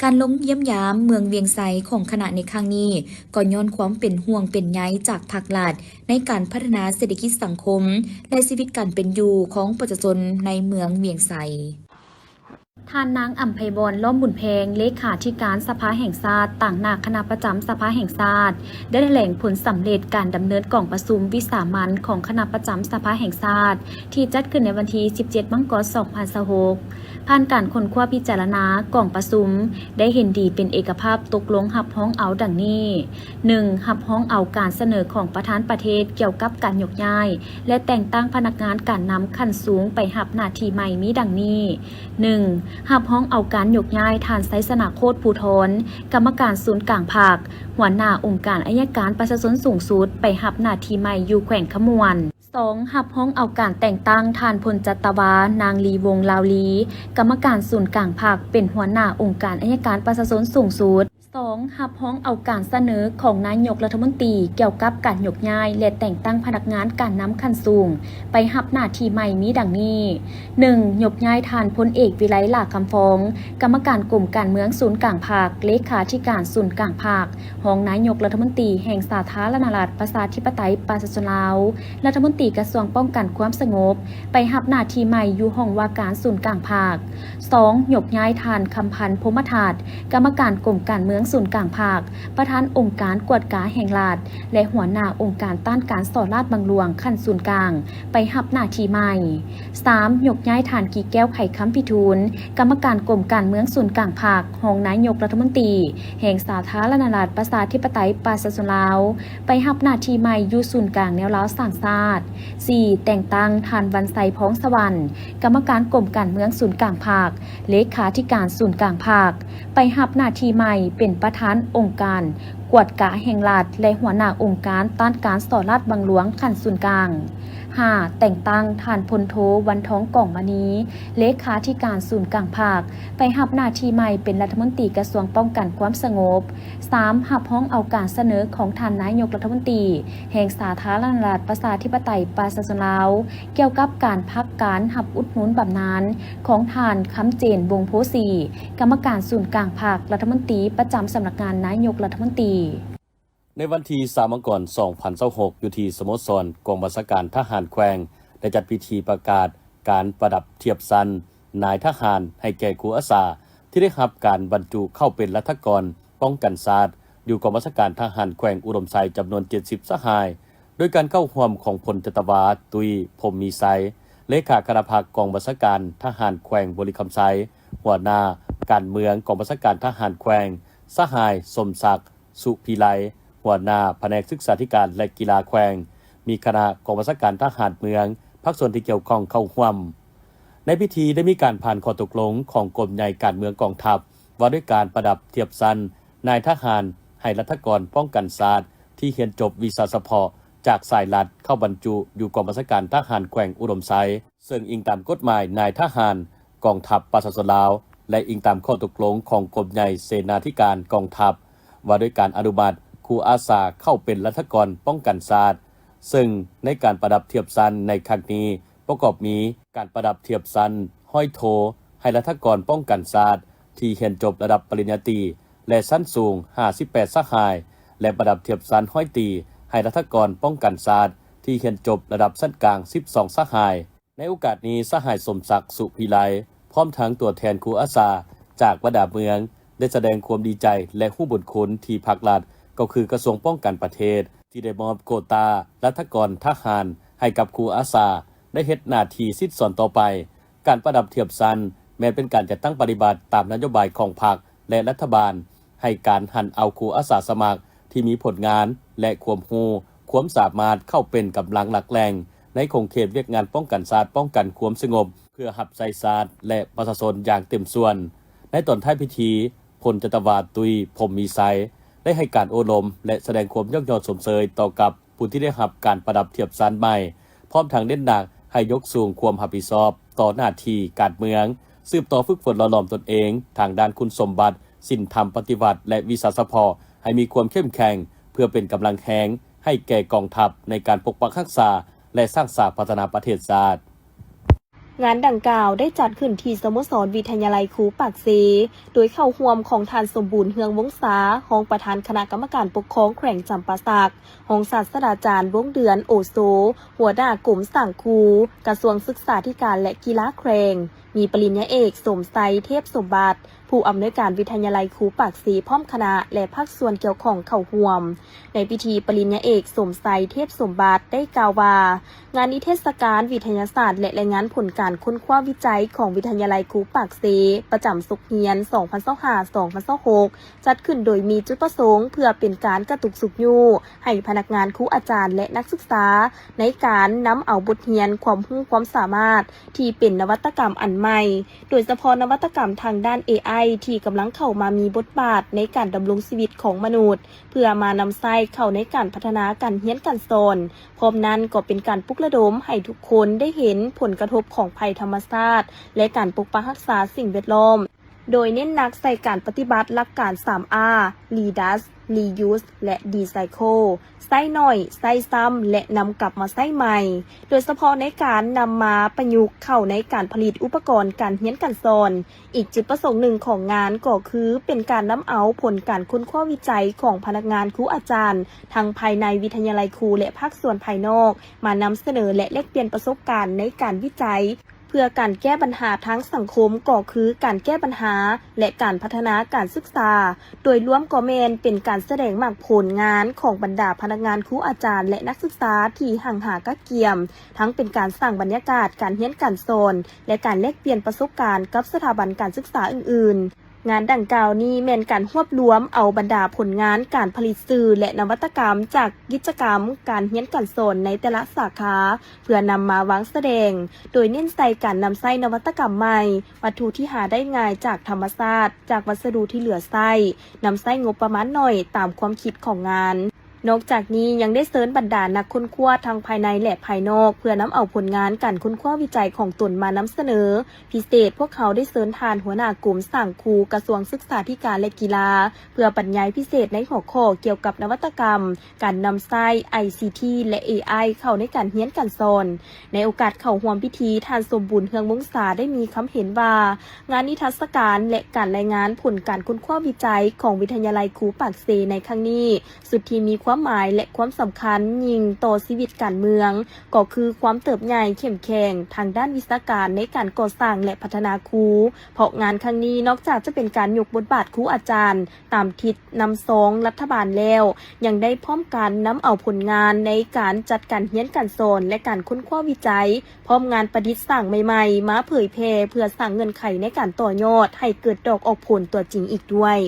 ການລົງຢ້ຽມຢາມເມືອງວຽງໄຊຂອງຄະນະໃນຄັ້ງນີ້ ກໍຍ້ອນຄວາມເປັນຫ່ວງເປັນໃຍຈາກພາກລັດ ໃນການພັດທະນາເສດຖະກິດສັງຄົມ ແລະ ຊີວິດການເປັນຢູ່ຂອງປະຊາຊົນໃນເມືອງວຽງໄຊ. ທ່ານນາງ ອຳໄພວອນ ລ້ອມບຸນແພງ ເລຂາທິການສະພາແຫ່ງຊາດ ຕາງໜ້າຄະນະປະຈຳສະພາແຫ່ງຊາດ ໄດ້ຖະແຫຼງຜົນສຳເລັດການດຳເນີນກອງປະຊຸມວິສາມັນຂອງຄະນະປະຈຳສະພາແຫ່ງຊາດ ທີ່ຈັດຂຶ້ນໃນວັນທີສິບເຈັດ ມັງກອນ ສອງພັນຊາວຫົກ. ຜ່ານການຄົ້ນຄວ້າພິຈາລະນາ, ກອງປະຊຸມໄດ້ເຫັນດີເປັນເອກະພາບຕົກລົງຮັບຮອງເອົາດັ່ງນີ້: ໜຶ່ງ, ຮັບຮອງເອົາການສະເໜີຂອງປະທານປະເທດກ່ຽວກັບການຍົກຍ້າຍ ແລະ ແຕ່ງຕັ້ງພະນັກງານການນຳຂັ້ນສູງໄປຮັບໜ້າທີ່ໃໝ່ມີດັ່ງນີ້. ໜຶ່ງ, ຮັບຮອງເອົາການຍົກຍ້າຍທ່ານ ໄຊຊະນະ ໂຄດພູທອນ ກຳມະການສູນກາງພັກ, ຫົວໜ້າອົງການໄອຍະການປະຊາຊົນສູງສຸດ ໄປຮັບໜ້າທີ່ໃໝ່ຢູ່ແຂວງຄຳມ່ວນ. ສອງ, ຮັບຮອງເອົາການແຕ່ງຕັ້ງທ່ານ ພົນຈັດຕະວາ ນາງ ລີວົງ ລາວລີ ກຳມະການສູນກາງພັກ ເປັນຫົວໜ້າອົງການໄອຍະການປະຊາຊົນສູງສຸດ. ສອງ, ຮັບຮອງເອົາການສະເໜີຂອງນາຍົກລັດຖະມົນຕີກ່ຽວກັບການຍົກຍ້າຍ ແລະ ແຕ່ງຕັ້ງພະນັກງານການນຳຂັ້ນສູງໄປຮັບໜ້າທີ່ໃໝ່ມີດັ່ງນີ້: ໜຶ່ງ, ຍົກຍ້າຍທ່ານ ພົນເອກ ວິໄລ ຫຼ້າຄຳຟອງ ກຳມະການກົມການເມືອງສູນກາງພັກ, ເລຂາທິການສູນກາງພັກ, ຮອງນາຍົກລັດຖະມົນຕີແຫ່ງສາທາລະນະລັດ ປະຊາທິປະໄຕ ປະຊາຊົນລາວ, ລັດຖະມົນຕີກະຊວງປ້ອງກັນຄວາມສະຫງົບ ໄປຮັບໜ້າທີ່ໃໝ່ຢູ່ຫ້ອງວ່າການສູນກາງພັກ. ສອງ, ຍົກຍ້າຍທ່ານ ຄຳພັນ ພົມມະທັດ ກຳມະການກົມການເມືອງສູນກາງພັກ, ປະທານອົງການກວດກາແຫ່ງລັດ ແລະ ຫົວໜ້າອົງການຕ້ານການສໍ້ລາດບັງຫຼວງຂັ້ນສູນກາງ ໄປຮັບໜ້າທີ່ໃໝ່. ສາມ, ຍົກຍ້າຍທ່ານ ກິແກ້ວ ໄຂຄຳພິທູນ ກຳມະການກົມການເມືອງສູນກາງພັກ, ຮອງນາຍົກລັດຖະມົນຕີແຫ່ງສາທາລະນະລັດ ປະຊາທິປະໄຕ ປະຊາຊົນລາວ ໄປຮັບໜ້າທີ່ໃໝ່ຢູ່ສູນກາງແນວລາວສ້າງຊາດ. ສີ່, ແຕ່ງຕັ້ງທ່ານ ວັນໄຊ ພອງສະຫວັນ ກຳມະການກົມການເມືອງສູນກາງພັກ, ເລຂາທິການສູນກາງພັກ ໄປຮັບໜ້າທີ່ໃໝ່ເປັນປະທານອົງການກວດກາແຫ່ງລັດ ແລະ ຫົວໜ້າອົງການຕ້ານການສໍ້ລາດບັງຫຼວງຂັ້ນສູນກາງ. ຫ້າ ແຕ່ງຕັ້ງທ່ານ ພົນໂທ ວັນທອງ ກອງມະນີ ເລຂາທິການສູນກາງພັກ ໄປຮັບໜ້າທີ່ໃໝ່ເປັນລັດຖະມົນຕີກະຊວງປ້ອງກັນຄວາມສະຫງົບ. ສາມ ຮັບຮອງເອົາການສະເໜີຂອງທ່ານນາຍົກລັດຖະມົນຕີແຫ່ງສາທາລະນະລັດປະຊາທິປະໄຕປະຊາຊົນລາວ ກ່ຽວກັບການພັກການຮັບອຸດໜູນບຳນານຂອງທ່ານ ຄຳເຈນ ວົງໂພສີ ກຳມະການສູນກາງພັກ, ລັດຖະມົນຕີປະຈຳສຳນັກງານນາຍົກລັດຖະມົນຕີ. ໃນວັນທີສາມ ມັງກອນ ສອງພັນຊາວຫົກ ຢູ່ທີ່ສະໂມສອນກອງບັນຊາການທະຫານແຂວງ ໄດ້ຈັດພິທີປະກາດການປະດັບທຽບຊັ້ນນາຍທະຫານໃຫ້ແກ່ຄູອາສາ ທີ່ໄດ້ຮັບການບັນຈຸເຂົ້າເປັນລັດຖະກອນປ້ອງກັນຊາດ ຢູ່ກອງບັນຊາການທະຫານແຂວງອຸດົມໄຊ ຈຳນວນເຈັດສິບສະຫາຍ, ໂດຍການເຂົ້າຮ່ວມຂອງພົນຈັດຕະວາ ຕຸ້ຍ ພົມມີໄຊ ເລຂາຄະນະພັກກອງບັນຊາການທະຫານແຂວງບໍລິຄຳໄຊ, ຫົວໜ້າການເມືອງກອງບັນຊາການທະຫານແຂວງ, ສະຫາຍ ສົມສັກ ສຸພິໄລ ຫົວໜ້າພະແນກສຶກສາທິການ ແລະ ກິລາແຂວງ, ມີຄະນະກອງບັນຊາການທະຫານເມືອງ, ພາກສ່ວນທີ່ກ່ຽວຂ້ອງເຂົ້າຮ່ວມ. ໃນພິທີໄດ້ມີການຜ່ານຂໍ້ຕົກລົງຂອງກົມໃຫຍ່ການເມືອງກອງທັບ ວ່າດ້ວຍການປະດັບທຽບຊັ້ນນາຍທະຫານໃຫ້ລັດຖະກອນປ້ອງກັນຊາດ ທີ່ຮຽນຈົບວິຊາສະເພາະຈາກສາຍລັດເຂົ້າບັນຈຸຢູ່ກອງບັນຊາການທະຫານແຂວງອຸດົມໄຊ, ເຊິ່ງອີງຕາມກົດໝາຍນາຍທະຫານກອງທັບປະຊາຊົນລາວ ແລະ ອີງຕາມຂໍ້ຕົກລົງຂອງກົມໃຫຍ່ເສນາທິການກອງທັບ ວ່າດ້ວຍການອະນຸມັດຄູອາສາເຂົ້າເປັນລັດຖະກອນປ້ອງກັນຊາດ, ເຊິ່ງໃນການປະດັບທຽບຊັ້ນໃນຄັ້ງນີ້ ປະກອບມີການປະດັບທຽບຊັ້ນຮ້ອຍໂທໃຫ້ລັດຖະກອນປ້ອງກັນຊາດທີ່ຮຽນຈົບລະດັບປະລິນຍາຕີ ແລະ ຊັ້ນສູງ ຫ້າສິບແປດສະຫາຍ ແລະ ປະດັບທຽບຊັ້ນຮ້ອຍຕີໃຫ້ລັດຖະກອນປ້ອງກັນຊາດທີ່ຮຽນຈົບລະດັບຊັ້ນກາງ ສິບສອງສະຫາຍ. ໃນໂອກາດນີ້, ສະຫາຍ ສົມສັກ ສຸພິໄລ ພ້ອມທັງຕົວແທນຄູອາສາຈາກບັນດາເມືອງ ໄດ້ສະແດງຄວາມດີໃຈ ແລະ ຮູ້ບຸນຄຸນທີ່ພັກລັດ ກໍຄືກະຊວງປ້ອງກັນປະເທດ ທີ່ໄດ້ມອບໂກຕາລັດຖະກອນທະຫານໃຫ້ກັບຄູອາສາໄດ້ເຮັດໜ້າທີ່ສິດສອນຕໍ່ໄປ. ການປະດັບທຽບຊັ້ນແມ່ນເປັນການຈັດຕັ້ງປະຕິບັດຕາມນະໂຍບາຍຂອງພັກ ແລະ ລັດຖະບານ ໃຫ້ການຫັນເອົາຄູອາສາສະໝັກທີ່ມີຜົນງານ ແລະ ຄວາມຮູ້ຄວາມສາມາດເຂົ້າເປັນກຳລັງຫຼັກແຫຼ່ງໃນຂົງເຂດວຽກງານປ້ອງກັນຊາດ, ປ້ອງກັນຄວາມສະຫງົບ ເພື່ອຮັບໃຊ້ຊາດ ແລະ ປະຊາຊົນຢ່າງເຕັມສ່ວນ. ໃນຕອນທ້າຍພິທີ, ພົນຈັດຕະວາ ຕຸ້ຍ ພົມມີໄຊ ໄດ້ໃຫ້ການໂອ້ລົມ ແລະ ສະແດງຄວາມຍ້ອງຍໍຊົມເຊີຍຕໍ່ກັບ ຜູ້ທີ່ໄດ້ຮັບການປະດັບທຽບຊັ້ນໃໝ່, ພ້ອມທັງເນັ້ນໜັກໃຫ້ຍົກສູງຄວາມຮັບຜິດຊອບຕໍ່ໜ້າທີ່ການເມືອງ, ສືບຕໍ່ຝຶກຝົນຫຼໍ່ຫຼອມຕົນເອງທາງດ້ານຄຸນສົມບັດ, ສິນທຳປະຕິວັດ ແລະ ວິຊາສະເພາະ ໃຫ້ມີຄວາມເຂັ້ມແຂງ ເພື່ອເປັນກຳລັງແຮງໃຫ້ແກ່ກອງທັບໃນການປົກປັກຮັກສາ ແລະ ສ້າງສາພັດທະນາປະເທດຊາດ. ງານດັ່ງກ່າວໄດ້ຈັດຂຶ້ນທີ່ສະໂມສອນວິທະຍາໄລຄູປາກເຊ, ໂດຍເຂົ້າຮ່ວມຂອງທ່ານ ສົມບູນ ເຮືອງວົງສາ, ຮອງປະທານຄະນະກຳມະການປົກຄອງແຂວງຈຳປາສັກ, ຮອງສາດສະດາຈານ ວົງເດືອນ ໂອໂຊ, ຫົວໜ້າກົມສ້າງຄູ, ກະຊວງສຶກສາທິການ ແລະ ກິລາແຂວງ, ມີປະລິນຍາເອກ ສົມໄຊ ເທບສົມບັດ, ຜູ້ອຳນວຍການວິທະຍາໄລຄູປາກເຊ ພ້ອມຄະນະ ແລະ ພາກສ່ວນກ່ຽວຂ້ອງເຂົ້າຮ່ວມ. ໃນພິທີ, ປະລິນຍາເອກ ສົມໄຊ ເທບສົມບັດ ໄດ້ກ່າວວ່າ, ງານນິເທດສະການວິທະຍາສາດ ແລະ ລາຍງານຜົນການຄົ້ນຄວ້າວິໄຈຂອງວິທະຍາໄລຄູປາກເຊ ປະຈຳສົກຮຽນ ສອງພັນຊາວຫ້າ ສອງພັນຊາວຫົກ ຈັດຂຶ້ນໂດຍມີຈຸດປະສົງເພື່ອເປັນການກະຕຸກຊຸກຍູ້ໃຫ້ພະນັກງານ, ຄູອາຈານ ແລະ ນັກສຶກສາ ໃນການນຳເອົາບົດຮຽນຄວາມຮູ້ຄວາມສາມາດທີ່ເປັນນະວັດຕະກຳອັນໃໝ່, ໂດຍສະເພາະນະວັດຕະກຳທາງດ້ານ ເອໄອ ທີ່ກຳລັງເຂົ້າມາມີບົດບາດໃນການດຳລົງຊີວິດຂອງມະນຸດ, ເພື່ອມານຳໃຊ້ເຂົ້າໃນການພັດທະນາການຮຽນການສອນ. ພ້ອມນັ້ນກໍເປັນການປຸກລະດົມໃຫ້ທຸກຄົນໄດ້ເຫັນຜົນກະທົບຂອງໄພທຳມະຊາດ ແລະ ການປົກປັກຮັກສາສິ່ງແວດລ້ອມ, ໂດຍເນັ້ນໜັກໃສ່ການປະຕິບັດຫຼັກການ ສາມ R: Reduce, Reuse ແລະ Recycle, ໃຊ້ໜ້ອຍ, ໃຊ້ຊ້ຳ ແລະ ນຳກັບມາໃຊ້ໃໝ່, ໂດຍສະເພາະໃນການນຳມາປະຍຸກເຂົ້າໃນການຜະລິດອຸປະກອນການຮຽນການສອນ. ອີກຈຸດປະສົງໜຶ່ງຂອງງານກໍຄືເປັນການນຳເອົາຜົນການຄົ້ນຄວ້າວິໄຈຂອງພະນັກງານ, ຄູອາຈານ ທັງພາຍໃນວິທະຍາໄລຄູ ແລະ ພາກສ່ວນພາຍນອກ ມານຳສະເໜີ ແລະ ແລກປ່ຽນປະສົບການໃນການວິໄຈ ເພື່ອການແກ້ບັນຫາທາງສັງຄົມ ກໍຄືການແກ້ບັນຫາ ແລະ ການພັດທະນາການສຶກສາ. ໂດຍລວມກໍແມ່ນເປັນການສະແດງໝາກຜົນງານຂອງບັນດາພະນັກງານ, ຄູອາຈານ ແລະ ນັກສຶກສາທີ່ຮັ່ງຫາກະກຽມ, ທັງເປັນການສ້າງບັນຍາກາດການຮຽນການສອນ ແລະ ການແລກປ່ຽນປະສົບການກັບສະຖາບັນການສຶກສາອື່ນໆ. ງານດັ່ງກ່າວນີ້ແມ່ນການຮວບລວມເອົາບັນດາຜົນງານການຜະລິດສື່ ແລະ ນະວັດຕະກຳຈາກກິດຈະກຳການຮຽນການສອນໃນແຕ່ລະສາຂາ ເພື່ອນຳມາວາງສະແດງ, ໂດຍເນັ້ນໃສ່ການນຳໃຊ້ນະວັດຕະກຳໃໝ່, ວັດຖຸທີ່ຫາໄດ້ງ່າຍຈາກທຳມະຊາດ, ຈາກວັດສະດຸທີ່ເຫຼືອໃຊ້, ນຳໃຊ້ງົບປະມານໜ້ອຍຕາມຄວາມຄິດຂອງງານ. ນອກຈາກນີ້ຍັງໄດ້ເຊີນບັນດານັກຄົ້ນຄວ້າທັງພາຍໃນ ແລະ ພາຍນອກ ເພື່ອນຳເອົາຜົນງານການຄົ້ນຄວ້າວິໄຈຂອງຕົນມານຳສະເໜີ. ພິເສດ, ພວກເຮົາໄດ້ເຊີນທ່ານຫົວໜ້າກົມສ້າງຄູ ກະຊວງສຶກສາທິການ ແລະ ກິລາ ເພື່ອບັນຍາຍພິເສດໃນຫົວຂໍ້ກ່ຽວກັບນະວັດຕະກຳ ການນຳໃຊ້ ໄອຊີທີ ແລະ ເອໄອ ເຂົ້າໃນການຮຽນການສອນ. ໃນໂອກາດເຂົ້າຮ່ວມພິທີ, ທ່ານ ສົມບູນ ເຮືອງວົງສາ ໄດ້ມີຄຳເຫັນວ່າ ງານນິທັດສະການ ແລະ ການລາຍງານຜົນການຄົ້ນຄວ້າວິໄຈຂອງວິທະຍາໄລຄູປາກເຊໃນຄັ້ງນີ້ ສຸດທີ່ມີຄວາມໝາຍ ແລະ ຄວາມສຳຄັນຍິ່ງຕໍ່ຊີວິດການເມືອງ ກໍຄືຄວາມເຕີບໃຫຍ່ເຂັ້ມແຂງທາງດ້ານວິຊາການໃນການກໍ່ສ້າງ ແລະ ພັດທະນາຄູ, ເພາະງານຄັ້ງນີ້ນອກຈາກຈະເປັນການຍົກບົດບາດຄູອາຈານຕາມທິດນຳຊອງລັດຖະບານແລ້ວ, ຍັງໄດ້ພ້ອມກັນນຳເອົາຜົນງານໃນການຈັດການຮຽນການສອນ ແລະ ການຄົ້ນຄວ້າວິໄຈ, ພ້ອມງານປະດິດສ້າງໃໝ່ໆ ມາເຜີຍແຜ່ ເພື່ອສ້າງເງື່ອນໄຂໃນການຕໍ່ຍອດໃຫ້ເກີດດອກອອກຜົນຕົວຈິງອີກດ້ວຍ.